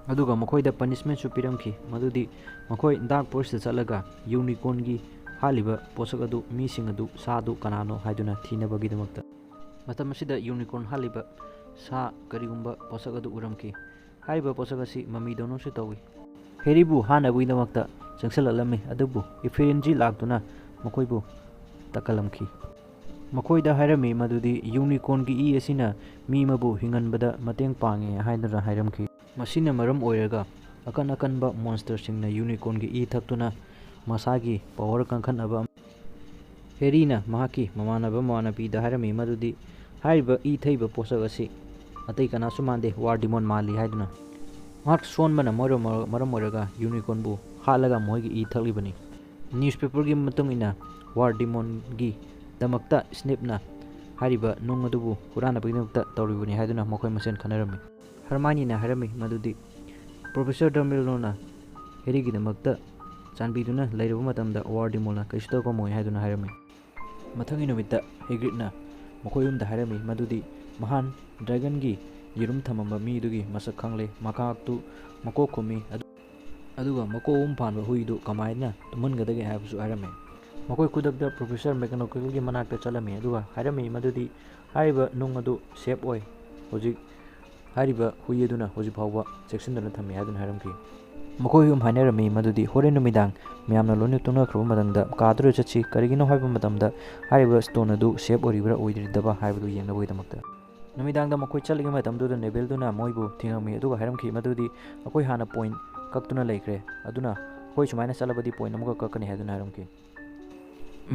ꯑꯗꯨꯒ ꯃꯈꯣꯏꯗ ꯄꯅꯤꯁꯃꯦꯟꯁꯨ ꯄꯤꯔꯝꯈꯤ, ꯃꯗꯨꯗꯤ ꯃꯈꯣꯏ ꯗꯥꯔꯛ ꯐꯣꯔꯦꯁꯇ ꯆꯠꯂꯒ ꯌꯨꯅꯤꯀꯣꯔꯟꯒꯤ ꯍꯥꯠꯂꯤꯕ ꯄꯣꯠꯁꯛ ꯑꯗꯨ, ꯃꯤꯁꯤꯡ ꯑꯗꯨ, ꯁꯥ ꯑꯗꯨ ꯀꯅꯥꯅꯣ ꯍꯥꯏꯗꯨꯅ ꯊꯤꯅꯕꯒꯤꯗꯃꯛꯇ꯫ ꯃꯇꯝ ꯑꯁꯤꯗ ꯌꯨꯅꯤꯀꯣꯔꯟ ꯍꯥꯠꯂꯤꯕ ꯁꯥ ꯀꯔꯤꯒꯨꯝꯕ ꯄꯣꯠꯁꯛ ꯑꯗꯨ ꯎꯔꯝꯈꯤ꯫ ꯍꯥꯏꯔꯤꯕ ꯄꯣꯠꯁꯛ ꯑꯁꯤ ꯃꯃꯤꯗꯧꯅꯁꯨ ꯇꯧꯏ꯫ ꯍꯦꯔꯤꯕꯨ ꯍꯥꯠꯅꯕꯒꯤꯗꯃꯛꯇ ꯆꯪꯁꯤꯜꯂꯛꯂꯝꯃꯤ, ꯑꯗꯨꯕꯨ ꯏꯐꯤꯔꯤꯟꯖꯤ ꯂꯥꯛꯇꯨꯅ ꯃꯈꯣꯏꯕꯨ ꯇꯛꯀꯜꯂꯝꯈꯤ꯫ ꯃꯈꯣꯏꯗ ꯍꯥꯏꯔꯝꯃꯤ ꯃꯗꯨꯗꯤ ꯌꯨꯅꯤꯀꯣꯔꯟꯒꯤ ꯏ ꯑꯁꯤꯅ ꯃꯤ ꯑꯃꯕꯨ ꯍꯤꯡꯍꯟꯕꯗ ꯃꯇꯦꯡ ꯄꯥꯡꯉꯤ ꯍꯥꯏꯗꯨꯅ ꯍꯥꯏꯔꯝꯈꯤ꯫ ꯃꯁꯤꯅ ꯃꯔꯝ ꯑꯣꯏꯔꯒ ꯑꯀꯟ ꯑꯀꯟꯕ ꯃꯣꯟꯁꯇꯔꯁꯤꯡꯅ ꯌꯨꯅꯤꯀꯣꯔꯟꯒꯤ ꯏ ꯊꯛꯇꯨꯅ ꯃꯁꯥꯒꯤ ꯄꯋꯔ ꯀꯟꯈꯠꯅꯕ ꯑꯃ-, ꯍꯦꯔꯤꯅ ꯃꯍꯥꯛꯀꯤ ꯃꯃꯥꯟꯅꯕ ꯃꯃꯥꯟꯅꯕꯤꯗ ꯍꯥꯏꯔꯝꯃꯤ ꯃꯗꯨꯗꯤ ꯍꯥꯏꯔꯤꯕ ꯏ ꯊꯛꯏꯕ ꯄꯣꯠꯁꯛ ꯑꯁꯤ ꯑꯇꯩ ꯀꯅꯥꯁꯨ ꯃꯥꯟꯗꯦ, ꯋꯥꯔ ꯗꯤꯃꯣꯟ ꯃꯥꯜꯂꯤ ꯍꯥꯏꯗꯨꯅ꯫ ꯃꯍꯥꯛ ꯁꯣꯟꯕꯅ ꯃꯔꯝ ꯑꯣꯏꯔ-, ꯃꯔꯝ ꯑꯣꯏꯔꯒ ꯌꯨꯅꯤꯀꯣꯔꯟꯕꯨ ꯍꯥꯠꯂꯒ ꯃꯈꯣꯏꯒꯤ ꯏ ꯊꯛꯂꯤꯕꯅꯤ꯫ ꯅ꯭ꯌꯨꯁꯄꯦꯄꯔꯒꯤ ꯃꯇꯨꯡ ꯏꯟꯅ ꯋꯥꯔ ꯗꯤꯃꯣꯟꯒꯤꯗꯃꯛꯇ ꯁ꯭ꯅꯦꯞꯅ ꯍꯥꯏꯔꯤꯕ ꯅꯨꯡ ꯑꯗꯨꯕꯨ ꯍꯨꯔꯥꯟꯅꯕꯒꯤꯗꯃꯛꯇ ꯇꯧꯔꯤꯕꯅꯤ ꯍꯥꯏꯗꯨꯅ ꯃꯈꯣꯏ ꯃꯁꯦꯟ ꯈꯟꯅꯔꯝꯃꯤ꯫ ꯍꯔꯃꯥꯏꯅꯤꯅ ꯍꯥꯏꯔꯝꯃꯤ ꯃꯗꯨꯗꯤ ꯄ꯭ꯔꯣꯐꯦꯁꯔ ꯗꯝꯕꯦꯜꯗꯣꯔꯅ ꯍꯦꯔꯤꯒꯤꯗꯃꯛꯇ ꯆꯥꯟꯕꯤꯗꯨꯅ ꯂꯩꯔꯨꯕ ꯃꯇꯝꯗ ꯋꯥꯔ ꯗꯤꯃꯣꯟꯅ ꯀꯩꯁꯨ ꯇꯧꯔꯝꯃꯣꯏ ꯍꯥꯏꯗꯨꯅ ꯍꯥꯏꯔꯝꯃꯤ꯫ ꯃꯊꯪꯒꯤ ꯅꯨꯃꯤꯠꯇ ꯍꯦꯒ꯭ꯔꯤꯠꯅ ꯃꯈꯣꯏ ꯑꯍꯨꯝꯗ ꯍꯥꯏꯔꯝꯃꯤ ꯃꯗꯨꯗꯤ ꯃꯍꯥꯟ ꯗ꯭ꯔꯦꯒꯟꯒꯤ ꯌꯦꯔꯨꯝ ꯊꯝꯃꯝꯕ ꯃꯤꯗꯨꯒꯤ ꯃꯁꯛ ꯈꯪꯂꯦ, ꯃꯍꯥꯛꯇꯨ ꯃꯀꯣꯛ ꯈꯨꯝꯃꯤ, ꯑꯗꯨ-, ꯑꯗꯨꯒ ꯃꯀꯣꯛ ꯑꯍꯨꯝ ꯄꯥꯟꯕ ꯍꯨꯏꯗꯨ ꯀꯃꯥꯏꯅ ꯇꯨꯝꯍꯟꯒꯗꯒꯦ ꯍꯥꯏꯕꯁꯨ ꯍꯥꯏꯔꯝꯃꯤ꯫ ꯃꯈꯣꯏ ꯈꯨꯗꯛꯇ ꯄ꯭ꯔꯣꯐꯦꯁꯔ ꯃꯦꯀꯅꯣꯀꯦꯜꯒꯤ ꯃꯅꯥꯛꯇ ꯆꯠꯂꯝꯃꯤ, ꯑꯗꯨꯒ ꯍꯥꯏꯔꯝꯃꯤ ꯃꯗꯨꯗꯤ ꯍꯥꯏꯔꯤꯕ ꯅꯨꯡ ꯑꯗꯨ ꯁꯦꯞ ꯑꯣꯏ, ꯍꯧꯖꯤꯛ ꯍꯥꯏꯔꯤꯕ ꯍꯨꯏ ꯑꯗꯨꯅ ꯍꯧꯖꯤꯛ ꯐꯥꯎꯕ ꯆꯦꯛꯁꯤꯟꯗꯨꯅ ꯊꯝꯃꯤ ꯍꯥꯏꯗꯨꯅ ꯍꯥꯏꯔꯝꯈꯤ꯫ ꯃꯈꯣꯏ ꯑꯍꯨꯝ ꯍꯥꯏꯅꯔꯝꯃꯤ ꯃꯗꯨꯗꯤ ꯍꯣꯔꯦꯟ ꯅꯨꯃꯤꯗꯥꯡ ꯃꯌꯥꯝꯅ ꯂꯣꯏꯅ ꯇꯨꯝꯅꯈ꯭ꯔꯕ ꯃꯇꯝꯗ ꯀꯥꯗꯨꯗ ꯆꯠꯁꯤ, ꯀꯔꯤꯒꯤꯅꯣ ꯍꯥꯏꯕ ꯃꯇꯝꯗ ꯍꯥꯏꯔꯤꯕ ꯁ꯭ꯇꯣꯟ ꯑꯗꯨ ꯁꯦꯞ ꯑꯣꯏꯔꯤꯕ꯭ꯔꯥ ꯑꯣꯏꯗ꯭ꯔꯤꯗꯕ ꯍꯥꯏꯕꯗꯨ ꯌꯦꯡꯅꯕꯒꯤꯗꯃꯛꯇ꯫ ꯅꯨꯃꯤꯗꯥꯡꯗ ꯃꯈꯣꯏ ꯆꯠꯂꯤꯉꯩ ꯃꯇꯝꯗꯨꯗ ꯅꯦꯕꯦꯜꯗꯨꯅ ꯃꯣꯏꯕꯨ ꯊꯤꯡꯉꯝꯃꯤ, ꯑꯗꯨꯒ ꯍꯥꯏꯔꯝꯈꯤ ꯃꯗꯨꯗꯤ ꯑꯩꯈꯣꯏ ꯍꯥꯟꯅ ꯄꯣꯏꯟ ꯀꯛꯇꯨꯅ ꯂꯩꯈ꯭ꯔꯦ, ꯑꯗꯨꯅ ꯑꯩꯈꯣꯏ ꯁꯨꯃꯥꯏꯅ ꯆꯠꯂꯕꯗꯤ ꯄꯣꯏꯟ ꯑꯃꯈꯛ ꯀꯛꯀꯅꯤ ꯍꯥꯏꯗꯨꯅ ꯍꯥꯏꯔꯝꯈꯤ꯫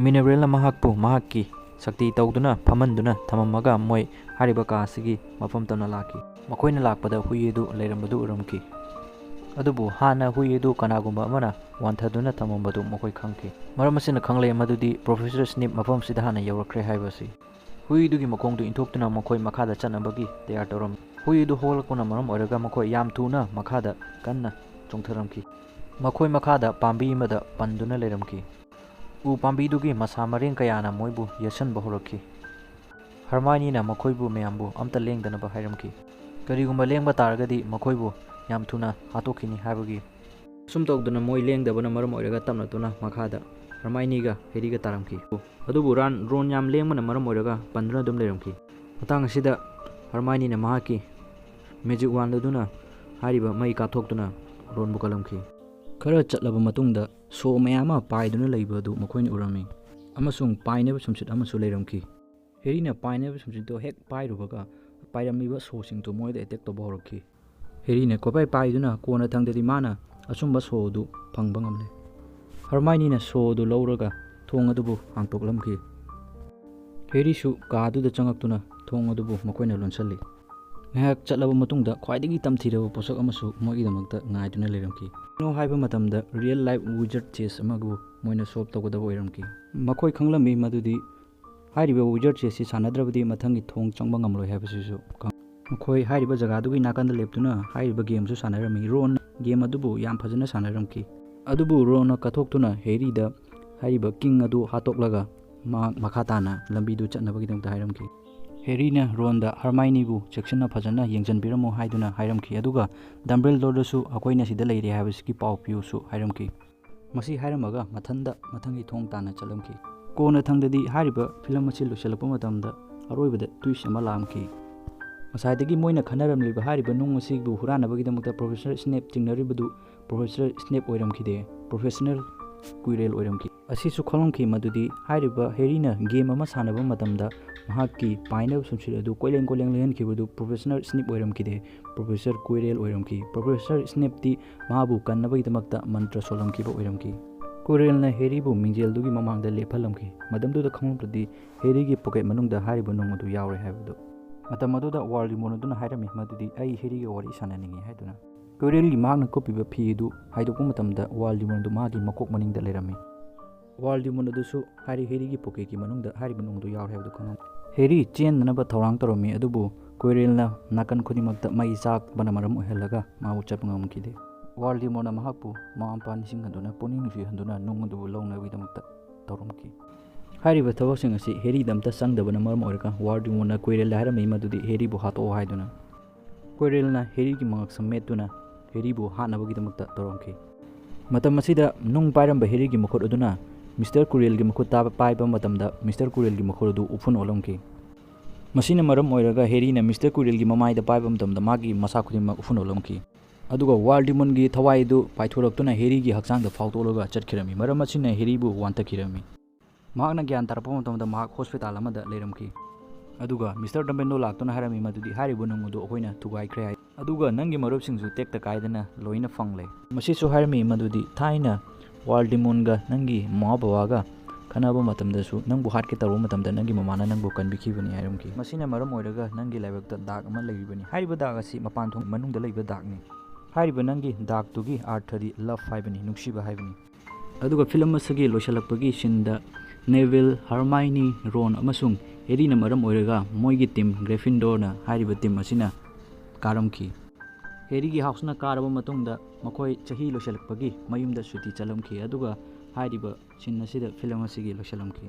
ꯃꯤꯅꯔꯦꯜꯅ ꯃꯍꯥꯛꯄꯨ ꯃꯍꯥꯛꯀꯤ ꯁꯛꯇꯤ ꯇꯧꯗꯨꯅ ꯐꯝꯍꯟꯗꯨꯅ ꯊꯝꯃꯝꯃꯒ ꯃꯣꯏ ꯍꯥꯏꯔꯤꯕ ꯀꯥ ꯑꯁꯤꯒꯤ ꯃꯐꯝ ꯇꯝꯅ ꯂꯥꯛꯈꯤ꯫ ꯃꯈꯣꯏꯅ ꯂꯥꯛꯄꯗ ꯍꯨꯏ ꯑꯗꯨ ꯂꯩꯔꯝꯕꯗꯨ ꯎꯔꯝꯈꯤ꯫ ꯑꯗꯨꯕꯨ ꯍꯥꯟꯅ ꯍꯨꯏ ꯑꯗꯨ ꯀꯅꯥꯒꯨꯝꯕ ꯑꯃꯅ ꯋꯥꯟꯊꯗꯨꯅ ꯊꯝꯃꯝꯕꯗꯨ ꯃꯈꯣꯏ ꯈꯪꯈꯤ꯫ ꯃꯔꯝ ꯑꯁꯤꯅ ꯈꯪꯂꯦ ꯃꯗꯨꯗꯤ ꯄ꯭ꯔꯣꯐꯦꯁꯔ ꯁ꯭ꯅꯦꯞ ꯃꯐꯝꯁꯤꯗ ꯍꯥꯟꯅ ꯌꯧꯔꯛꯈ꯭ꯔꯦ ꯍꯥꯏꯕꯁꯤ꯫ ꯍꯨꯏꯗꯨꯒꯤ ꯃꯈꯣꯡꯗꯨ ꯏꯟꯊꯣꯛꯇꯨꯅ ꯃꯈꯣꯏ ꯃꯈꯥꯗ ꯆꯠꯅꯕꯒꯤ ꯇꯌꯥꯔ ꯇꯧꯔꯝꯃꯤ꯫ ꯍꯨꯏ ꯑꯗꯨ ꯍꯧꯒꯠꯂꯛꯄꯅ ꯃꯔꯝ ꯑꯣꯏꯔꯒ ꯃꯈꯣꯏ ꯌꯥꯝ ꯊꯨꯅ ꯃꯈꯥꯗ ꯀꯟꯅ ꯆꯣꯡꯊꯔꯝꯈꯤ꯫ ꯃꯈꯣꯏ ꯃꯈꯥꯗ ꯄꯥꯝꯕꯤ ꯑꯃꯗ ꯄꯟꯗꯨꯅ ꯂꯩꯔꯝꯈꯤ꯫ ꯎ ꯄꯥꯝꯕꯤꯗꯨꯒꯤ ꯃꯁꯥ ꯃꯔꯦꯡ ꯀꯌꯥꯅ ꯃꯣꯏꯕꯨ ꯌꯦꯠꯁꯟꯕ ꯍꯧꯔꯛꯈꯤ꯫ ꯍꯔꯃꯥꯏꯅꯤꯅ ꯃꯈꯣꯏꯕꯨ ꯃꯌꯥꯝꯕꯨ ꯑꯝꯇ ꯂꯦꯡꯗꯅꯕ ꯍꯥꯏꯔꯝꯈꯤ꯫ ꯀꯔꯤꯒꯨꯝꯕ ꯂꯦꯡꯕ ꯇꯥꯔꯒꯗꯤ ꯃꯈꯣꯏꯕꯨ ꯌꯥꯝ ꯊꯨꯅ ꯍꯥꯠꯇꯣꯛꯈꯤꯅꯤ ꯍꯥꯏꯕꯒꯤ꯫ ꯑꯁꯨꯝ ꯇꯧꯗꯅ ꯃꯣꯏ ꯂꯦꯡꯗꯕꯅ ꯃꯔꯝ ꯑꯣꯏꯔꯒ ꯇꯞꯅ ꯇꯞꯅ ꯃꯈꯥꯗ ꯍꯔꯃꯥꯏꯅꯤꯒ ꯍꯦꯔꯤꯒ ꯇꯥꯔꯝꯈꯤ꯫ ꯑꯗꯨꯕꯨ ꯔꯥꯟ, ꯔꯣꯟ ꯌꯥꯝ ꯂꯦꯡꯕꯅ ꯃꯔꯝ ꯑꯣꯏꯔꯒ ꯄꯟꯗꯨꯅ ꯑꯗꯨꯝ ꯂꯩꯔꯝꯈꯤ꯫ ꯃꯇꯥꯡ ꯑꯁꯤꯗ ꯍꯔꯃꯥꯏꯅꯤꯅ ꯃꯍꯥꯛꯀꯤ ꯃꯦꯖꯤꯛ ꯋꯥꯟ ꯑꯗꯨꯅ ꯍꯥꯏꯔꯤꯕ ꯃꯩ ꯀꯥꯞꯊꯣꯛꯇꯨꯅ ꯔꯣꯟꯕꯨ ꯀꯜꯂꯝꯈꯤ꯫ ꯈꯔ ꯆꯠꯂꯕ ꯃꯇꯨꯡꯗ ꯁꯣ ꯃꯌꯥꯝ ꯑꯃ ꯄꯥꯏꯗꯨꯅ ꯂꯩꯕ ꯑꯗꯨ ꯃꯈꯣꯏꯅ ꯎꯔꯝꯃꯤ ꯑꯃꯁꯨꯡ ꯄꯥꯏꯅꯕ ꯁꯨꯝꯁꯤꯠ ꯑꯃꯁꯨ ꯂꯩꯔꯝꯈꯤ꯫ ꯍꯦꯔꯤꯅ ꯄꯥꯏꯅꯕ ꯁꯨꯝꯁꯤꯠꯇꯨ ꯍꯦꯛ ꯄꯥꯏꯔꯨꯕꯒ ꯄꯥꯏꯔꯝꯂꯤꯕ ꯁꯣꯁꯤꯡꯗꯨ ꯃꯣꯏꯗ ꯑꯦꯇꯦꯛ ꯇꯧꯕ ꯍꯧꯔꯛꯈꯤ꯫ ꯍꯦꯔꯤꯅ ꯀꯣꯏꯄꯥꯏ ꯄꯥꯏꯗꯨꯅ ꯀꯣꯟꯅ ꯊꯪꯗꯗꯤ ꯃꯥꯅ ꯑꯆꯨꯝꯕ ꯁꯣ ꯑꯗꯨ ꯐꯪꯕ ꯉꯝꯂꯦ꯫ ꯍꯔꯃꯥꯏꯅꯤꯅ ꯁꯣ ꯑꯗꯨ ꯂꯧꯔꯒ ꯊꯣꯡ ꯑꯗꯨꯕꯨ ꯍꯥꯡꯇꯣꯛꯂꯝꯈꯤ꯫ ꯍꯦꯔꯤꯁꯨ ꯀꯥꯗꯨꯗ ꯆꯪꯉꯛꯇꯨꯅ ꯊꯣꯡ ꯑꯗꯨꯕꯨ ꯃꯈꯣꯏꯅ ꯂꯣꯟꯁꯤꯜꯂꯤ꯫ ꯉꯥꯏꯍꯥꯛ ꯆꯠꯂꯕ ꯃꯇꯨꯡꯗ ꯈ꯭ꯋꯥꯏꯗꯒꯤ ꯇꯝꯊꯤꯔꯕ ꯄꯣꯠꯁꯛ ꯑꯃꯁꯨ ꯃꯣꯏꯒꯤꯗꯃꯛꯇ ꯉꯥꯏꯗꯨꯅ ꯂꯩꯔꯝꯈꯤ꯫ ꯀꯩꯅꯣ ꯍꯥꯏꯕ ꯃꯇꯝꯗ ꯔꯤꯌꯦꯜ ꯂꯥꯏꯐ ꯋꯤꯖꯔꯗ ꯆꯦꯁ ꯑꯃꯕꯨ ꯃꯣꯏꯅ ꯁꯣꯜꯕ ꯇꯧꯒꯗꯕ ꯑꯣꯏꯔꯝꯈꯤ꯫ ꯃꯈꯣꯏ ꯈꯪꯂꯝꯃꯤ ꯃꯗꯨꯗꯤ ꯍꯥꯏꯔꯤꯕ ꯋꯤꯖꯔꯗ ꯆꯦꯁꯁꯤ ꯁꯥꯟꯅꯗ꯭ꯔꯕꯗꯤ ꯃꯊꯪꯒꯤ ꯊꯣꯡ ꯆꯪꯕ ꯉꯝꯂꯣꯏ ꯍꯥꯏꯕꯁꯤꯁꯨ ꯈꯪ-, ꯃꯈꯣꯏ ꯍꯥꯏꯔꯤꯕ ꯖꯒꯥꯗꯨꯒꯤ ꯅꯥꯀꯟꯗ ꯂꯦꯞꯇꯨꯅ ꯍꯥꯏꯔꯤꯕ ꯒꯦꯝꯁꯨ ꯁꯥꯟꯅꯔꯝꯃꯤ꯫ ꯔꯣꯟ ꯒꯦꯝ ꯑꯗꯨꯕꯨ ꯌꯥꯝ ꯐꯖꯅ ꯁꯥꯟꯅꯔꯝꯈꯤ꯫ ꯑꯗꯨꯕꯨ ꯔꯣꯟꯅ ꯀꯠꯊꯣꯛꯇꯨꯅ ꯍꯦꯔꯤꯗ ꯍꯥꯏꯔꯤꯕ ꯀꯤꯡ ꯑꯗꯨ ꯍꯥꯠꯇꯣꯛꯂꯒ ꯃꯍꯥꯛ ꯃꯈꯥ ꯇꯥꯅ ꯂꯝꯕꯤꯗꯨ ꯆꯠꯅꯕꯒꯤꯗꯃꯛꯇ ꯍꯥꯏꯔꯝꯈꯤ꯫ ꯍꯦꯔꯤꯅ ꯔꯣꯟꯗ ꯍꯔꯃꯥꯏꯅꯤꯕꯨ ꯆꯦꯛꯁꯤꯟꯅ ꯐꯖꯅ ꯌꯦꯡꯁꯤꯟꯕꯤꯔꯝꯃꯨ ꯍꯥꯏꯗꯨꯅ ꯍꯥꯏꯔꯝꯈꯤ, ꯑꯗꯨꯒ ꯗꯝꯕꯦꯜꯗꯣꯔꯗꯁꯨ ꯑꯩꯈꯣꯏꯅ ꯁꯤꯗ ꯂꯩꯔꯦ ꯍꯥꯏꯕꯁꯤꯒꯤ ꯄꯥꯎ ꯄꯤꯌꯨꯁꯨ ꯍꯥꯏꯔꯝꯈꯤ꯫ ꯃꯁꯤ ꯍꯥꯏꯔꯝꯃꯒ ꯃꯊꯟꯗ ꯃꯊꯪꯒꯤ ꯊꯣꯡ ꯇꯥꯟꯅ ꯆꯠꯂꯝꯈꯤ꯫ ꯀꯣꯟꯅ ꯊꯪꯗꯗꯤ ꯍꯥꯏꯔꯤꯕ ꯐꯤꯂꯝ ꯑꯁꯤ ꯂꯣꯏꯁꯤꯜꯂꯛꯄ ꯃꯇꯝꯗ ꯑꯔꯣꯏꯕꯗ ꯇ꯭ꯋꯤꯁ ꯑꯃ ꯂꯥꯛꯂꯝꯈꯤ꯫ ꯉꯁꯥꯏꯗꯒꯤ ꯃꯣꯏꯅ ꯈꯟꯅꯔꯝꯂꯤꯕ ꯍꯥꯏꯔꯤꯕ ꯅꯨꯡ ꯑꯁꯤꯕꯨ ꯍꯨꯔꯥꯟꯅꯕꯒꯤꯗꯃꯛꯇ ꯄ꯭ꯔꯣꯐꯦꯁꯔ ꯁ꯭ꯅꯦꯞ ꯆꯤꯡꯅꯔꯤꯕꯗꯨ ꯄ꯭ꯔꯣꯐꯦꯁꯔ ꯁ꯭ꯅꯦꯞ ꯑꯣꯏꯔꯝꯈꯤꯗꯦ, ꯄ꯭ꯔꯣꯐꯦꯁꯅꯦꯜ ꯀ꯭ꯋꯤꯔꯦꯜ ꯑꯣꯏꯔꯝꯈꯤ꯫ ꯑꯁꯤꯁꯨ ꯈꯪꯂꯝꯈꯤ ꯃꯗꯨꯗꯤ ꯍꯥꯏꯔꯤꯕ ꯍꯦꯔꯤꯅ ꯒꯦꯝ ꯑꯃ ꯁꯥꯟꯅꯕ ꯃꯇꯝꯗ ꯃꯍꯥꯛꯀꯤ ꯄꯥꯏꯅꯕ ꯁꯨꯝꯁꯤꯠ ꯑꯗꯨ ꯀꯣꯏꯂꯦꯡ ꯀꯣꯏꯂꯦꯡ ꯂꯦꯡꯍꯟꯈꯤꯕꯗꯨ ꯄ꯭ꯔꯣꯐꯦꯁꯅꯦꯜ ꯁ꯭ꯅꯦꯞ ꯑꯣꯏꯔꯝꯈꯤꯗꯦ, ꯄ꯭ꯔꯣꯐꯦꯁꯔ ꯀ꯭ꯋꯤꯔꯦꯜ ꯑꯣꯏꯔꯝꯈꯤ꯫ ꯄ꯭ꯔꯣꯐꯦꯁꯔ ꯁ꯭ꯅꯦꯞꯇꯤ ꯃꯥꯕꯨ ꯀꯟꯅꯕꯒꯤꯗꯃꯛꯇ ꯃꯟꯇ꯭ꯔ ꯁꯣꯜꯂꯝꯈꯤꯕ ꯑꯣꯏꯔꯝꯈꯤ꯫ ꯀ꯭ꯋꯤꯔꯦꯜꯅ ꯍꯦꯔꯤꯕꯨ ꯃꯤꯡꯖꯦꯜꯗꯨꯒꯤ ꯃꯃꯥꯡꯗ ꯂꯦꯞꯍꯜꯂꯝꯈꯤ꯫ ꯃꯇꯝꯗꯨꯗ ꯈꯪꯂꯛꯄꯗꯤ ꯍꯦꯔꯤꯒꯤ ꯄꯣꯀꯦꯠ ꯃꯅꯨꯡꯗ ꯍꯥꯏꯔꯤꯕ ꯅꯨꯡ ꯑꯗꯨ ꯌꯥꯎꯔꯦ ꯍꯥꯏꯕꯗꯨ꯫ ꯃꯇꯝ ꯑꯗꯨꯗ ꯋꯥꯜ ꯔꯤꯃꯣꯟ ꯑꯗꯨꯅ ꯍꯥꯏꯔꯝꯃꯤ ꯃꯗꯨꯗꯤ ꯑꯩ ꯍꯦꯔꯤꯒ ꯋꯥꯔꯤ ꯁꯥꯟꯅꯅꯤꯡꯏ ꯍꯥꯏꯗꯨꯅ꯫ ꯀ꯭ꯋꯤꯔꯦꯜꯒꯤ ꯃꯍꯥꯛꯅ ꯀꯨꯞꯄꯤꯕ ꯐꯤ ꯑꯗꯨ ꯍꯥꯏꯗꯣꯛꯄ ꯃꯇꯝꯗ ꯋꯥꯜꯗꯤꯃꯣꯟ ꯑꯗꯨ ꯃꯥꯒꯤ ꯃꯀꯣꯛ ꯃꯅꯤꯡꯗ ꯂꯩꯔꯝꯃꯤ꯫ ꯋꯥꯜꯗꯤꯃꯣꯟ ꯑꯗꯨꯁꯨ ꯍꯥꯏꯔꯤ ꯍꯦꯔꯤꯒꯤ ꯄꯣꯀꯦꯠꯀꯤ ꯃꯅꯨꯡꯗ ꯍꯥꯏꯔꯤꯕ ꯅꯨꯡ ꯑꯗꯨ ꯌꯥꯎꯔꯦ ꯍꯥꯏꯕꯗꯨ ꯈꯪꯂꯝꯃꯤ꯫ ꯍꯦꯔꯤ ꯆꯦꯟꯅꯅꯕ ꯊꯧꯔꯥꯡ ꯇꯧꯔꯝꯃꯤ, ꯑꯗꯨꯕꯨ ꯀ꯭ꯋꯤꯔꯦꯜꯅ ꯅꯥꯀꯟ ꯈꯨꯗꯤꯡꯃꯛꯇ ꯃꯩ ꯆꯥꯛꯄꯅ ꯃꯔꯝ ꯑꯣꯏꯍꯜꯂꯒ ꯃꯥꯕꯨ ꯆꯠꯄ ꯉꯝꯈꯤꯗꯦ꯫ ꯋꯥꯜꯗꯤꯃꯣꯔꯅ ꯃꯍꯥꯛꯄꯨ ꯃꯃꯥ ꯃꯄꯥ ꯅꯤꯡꯁꯤꯡꯍꯟꯗꯨꯅ, ꯄꯨꯛꯅꯤꯡ ꯅꯨꯡꯁꯤꯍꯟꯗꯨꯅ ꯅꯨꯡ ꯑꯗꯨꯕꯨ ꯂꯧꯅꯕꯒꯤꯗꯃꯛꯇ ꯇꯧꯔꯝꯈꯤ꯫ ꯍꯥꯏꯔꯤꯕ ꯊꯕꯛꯁꯤꯡ ꯑꯁꯤ ꯍꯦꯔꯤꯗ ꯑꯝꯇ ꯆꯪꯗꯕꯅ ꯃꯔꯝ ꯑꯣꯏꯔꯒ ꯋꯥꯜꯗꯤꯃꯣꯔꯅ ꯀ꯭ꯋꯤꯔꯦꯜꯗ ꯍꯥꯏꯔꯝꯃꯤ ꯃꯗꯨꯗꯤ ꯍꯦꯔꯤꯕꯨ ꯍꯥꯠꯇꯣꯛꯑꯣ ꯍꯥꯏꯗꯨꯅ꯫ ꯀ꯭ꯋꯤꯔꯦꯜꯅ ꯍꯦꯔꯤꯒꯤ ꯃꯉꯛꯁꯝ ꯃꯦꯠꯇꯨꯅ ꯍꯦꯔꯤꯕꯨ ꯍꯥꯠꯅꯕꯒꯤꯗꯃꯛꯇ ꯇꯧꯔꯝꯈꯤ꯫ ꯃꯇꯝ ꯑꯁꯤꯗ ꯅꯨꯡ ꯄꯥꯏꯔꯝꯕ ꯍꯦꯔꯤꯒꯤ ꯃꯈꯨꯠ ꯑꯗꯨꯅ ꯃꯤꯁꯇꯔ ꯀ꯭ꯋꯤꯔꯦꯜꯒꯤ ꯃꯈꯨꯠ ꯇꯥꯕ-, ꯄꯥꯏꯕ ꯃꯇꯝꯗ ꯃꯤꯁꯇꯔ ꯀ꯭ꯋꯤꯔꯦꯜꯒꯤ ꯃꯈꯨꯠ ꯑꯗꯨ ꯎꯐꯨꯟ ꯑꯣꯜꯂꯝꯈꯤ꯫ ꯃꯁꯤꯅ ꯃꯔꯝ ꯑꯣꯏꯔꯒ ꯍꯦꯔꯤꯅ ꯃꯤꯁꯇꯔ ꯀ꯭ꯋꯤꯔꯦꯜꯒꯤ ꯃꯃꯥꯏꯗ ꯄꯥꯏꯕ ꯃꯇꯝꯗ ꯃꯥꯒꯤ ꯃꯁꯥ ꯈꯨꯗꯤꯡꯃꯛ ꯎꯐꯨꯟ ꯑꯣꯜꯂꯝꯈꯤ꯫ ꯑꯗꯨꯒ ꯋꯥꯜꯗꯤꯃꯣꯟꯒꯤ ꯊꯋꯥꯏ ꯑꯗꯨ ꯄꯥꯏꯊꯣꯔꯛꯇꯨꯅ ꯍꯦꯔꯤꯒꯤ ꯍꯛꯆꯥꯡꯗ ꯐꯥꯎꯗꯣꯛꯂꯒ ꯆꯠꯈꯤꯔꯝꯃꯤ꯫ ꯃꯔꯝ ꯑꯁꯤꯅ ꯍꯦꯔꯤꯕꯨ ꯋꯥꯟꯊꯈꯤꯔꯝꯃꯤ꯫ ꯃꯍꯥꯛꯅ ꯒ꯭ꯌꯥꯟ ꯇꯥꯔꯛꯄ ꯃꯇꯝꯗ ꯃꯍꯥꯛ ꯍꯣꯁꯄꯤꯇꯥꯜ ꯑꯃꯗ ꯂꯩꯔꯝꯈꯤ꯫ ꯑꯗꯨꯒ ꯃꯤꯁꯇꯔ ꯗꯝꯕꯦꯟꯗꯣ ꯂꯥꯛꯇꯨꯅ ꯍꯥꯏꯔꯝꯃꯤ ꯃꯗꯨꯗꯤ ꯍꯥꯏꯔꯤꯕ ꯅꯨꯡ ꯑꯗꯨ ꯑꯩꯈꯣꯏꯅ ꯊꯨꯒꯥꯏꯈ꯭ꯔꯦ ꯍꯥꯏ꯫ ꯑꯗꯨꯒ ꯅꯪꯒꯤ ꯃꯔꯨꯞꯁꯤꯡꯁꯨ ꯇꯦꯛꯇ ꯀꯥꯏꯗꯅ ꯂꯣꯏꯅ ꯐꯪꯂꯦ꯫ ꯃꯁꯤꯁꯨ ꯍꯥꯏꯔꯝꯃꯤ ꯃꯗꯨꯗꯤ ꯊꯥꯏꯅ ꯋꯥꯜꯗꯤꯃꯣꯟꯒ ꯅꯪꯒꯤ ꯃꯃꯥ ꯕꯕꯥꯒ ꯈꯠꯅꯕ ꯃꯇꯝꯗꯁꯨ ꯅꯪꯕꯨ ꯍꯥꯠꯀꯦ ꯇꯧꯕ ꯃꯇꯝꯗ ꯅꯪꯒꯤ ꯃꯃꯥꯅ ꯅꯪꯕꯨ ꯀꯟꯕꯤꯈꯤꯕꯅꯤ ꯍꯥꯏꯔꯝꯈꯤ꯫ ꯃꯁꯤꯅ ꯃꯔꯝ ꯑꯣꯏꯔꯒ ꯅꯪꯒꯤ ꯂꯥꯏꯕꯛꯇ ꯗꯥꯛ ꯑꯃ ꯂꯩꯔꯤꯕꯅꯤ꯫ ꯍꯥꯏꯔꯤꯕ ꯗꯥꯛ ꯑꯁꯤ ꯃꯄꯥꯟ ꯊꯣꯡ ꯃꯅꯨꯡꯗ ꯂꯩꯕ ꯗꯥꯛꯅꯤ꯫ ꯍꯥꯏꯔꯤꯕ ꯅꯪꯒꯤ ꯗꯥꯛꯇꯨꯒꯤ ꯑꯥꯔꯊꯗꯤ ꯂꯚ ꯍꯥꯏꯕꯅꯤ, ꯅꯨꯡꯁꯤꯕ ꯍꯥꯏꯕꯅꯤ꯫ ꯑꯗꯨꯒ ꯐꯤꯂꯝ ꯑꯁꯤꯒꯤ ꯂꯣꯏꯁꯤꯜꯂꯛꯄꯒꯤ ꯁꯤꯟꯗ ꯅꯦꯚꯤꯜ, ꯍꯔꯃꯥꯏꯅꯤ, ꯔꯣꯟ ꯑꯃꯁꯨꯡ ꯍꯦꯔꯤꯅ ꯃꯔꯝ ꯑꯣꯏꯔꯒ ꯃꯣꯏꯒꯤ ꯇꯤꯝ ꯒ꯭ꯔꯤꯐꯤꯟꯗꯣꯔꯅ ꯍꯥꯏꯔꯤꯕ ꯇꯤꯝ ꯑꯁꯤꯅ ꯀꯥꯔꯝꯈꯤ꯫ ꯍꯦꯔꯤꯒꯤ ꯍꯥꯎꯁꯅ ꯀꯥꯔꯕ ꯃꯇꯨꯡꯗ ꯃꯈꯣꯏ ꯆꯍꯤ ꯂꯣꯏꯁꯤꯜꯂꯛꯄꯒꯤ ꯃꯌꯨꯝꯗ ꯁꯨꯇꯤ ꯆꯠꯂꯝꯈꯤ, ꯑꯗꯨꯒ ꯍꯥꯏꯔꯤꯕ ꯁꯤꯟ ꯑꯁꯤꯗ ꯐꯤꯂꯝ ꯑꯁꯤꯒꯤ ꯂꯣꯏꯁꯤꯜꯂꯝꯈꯤ꯫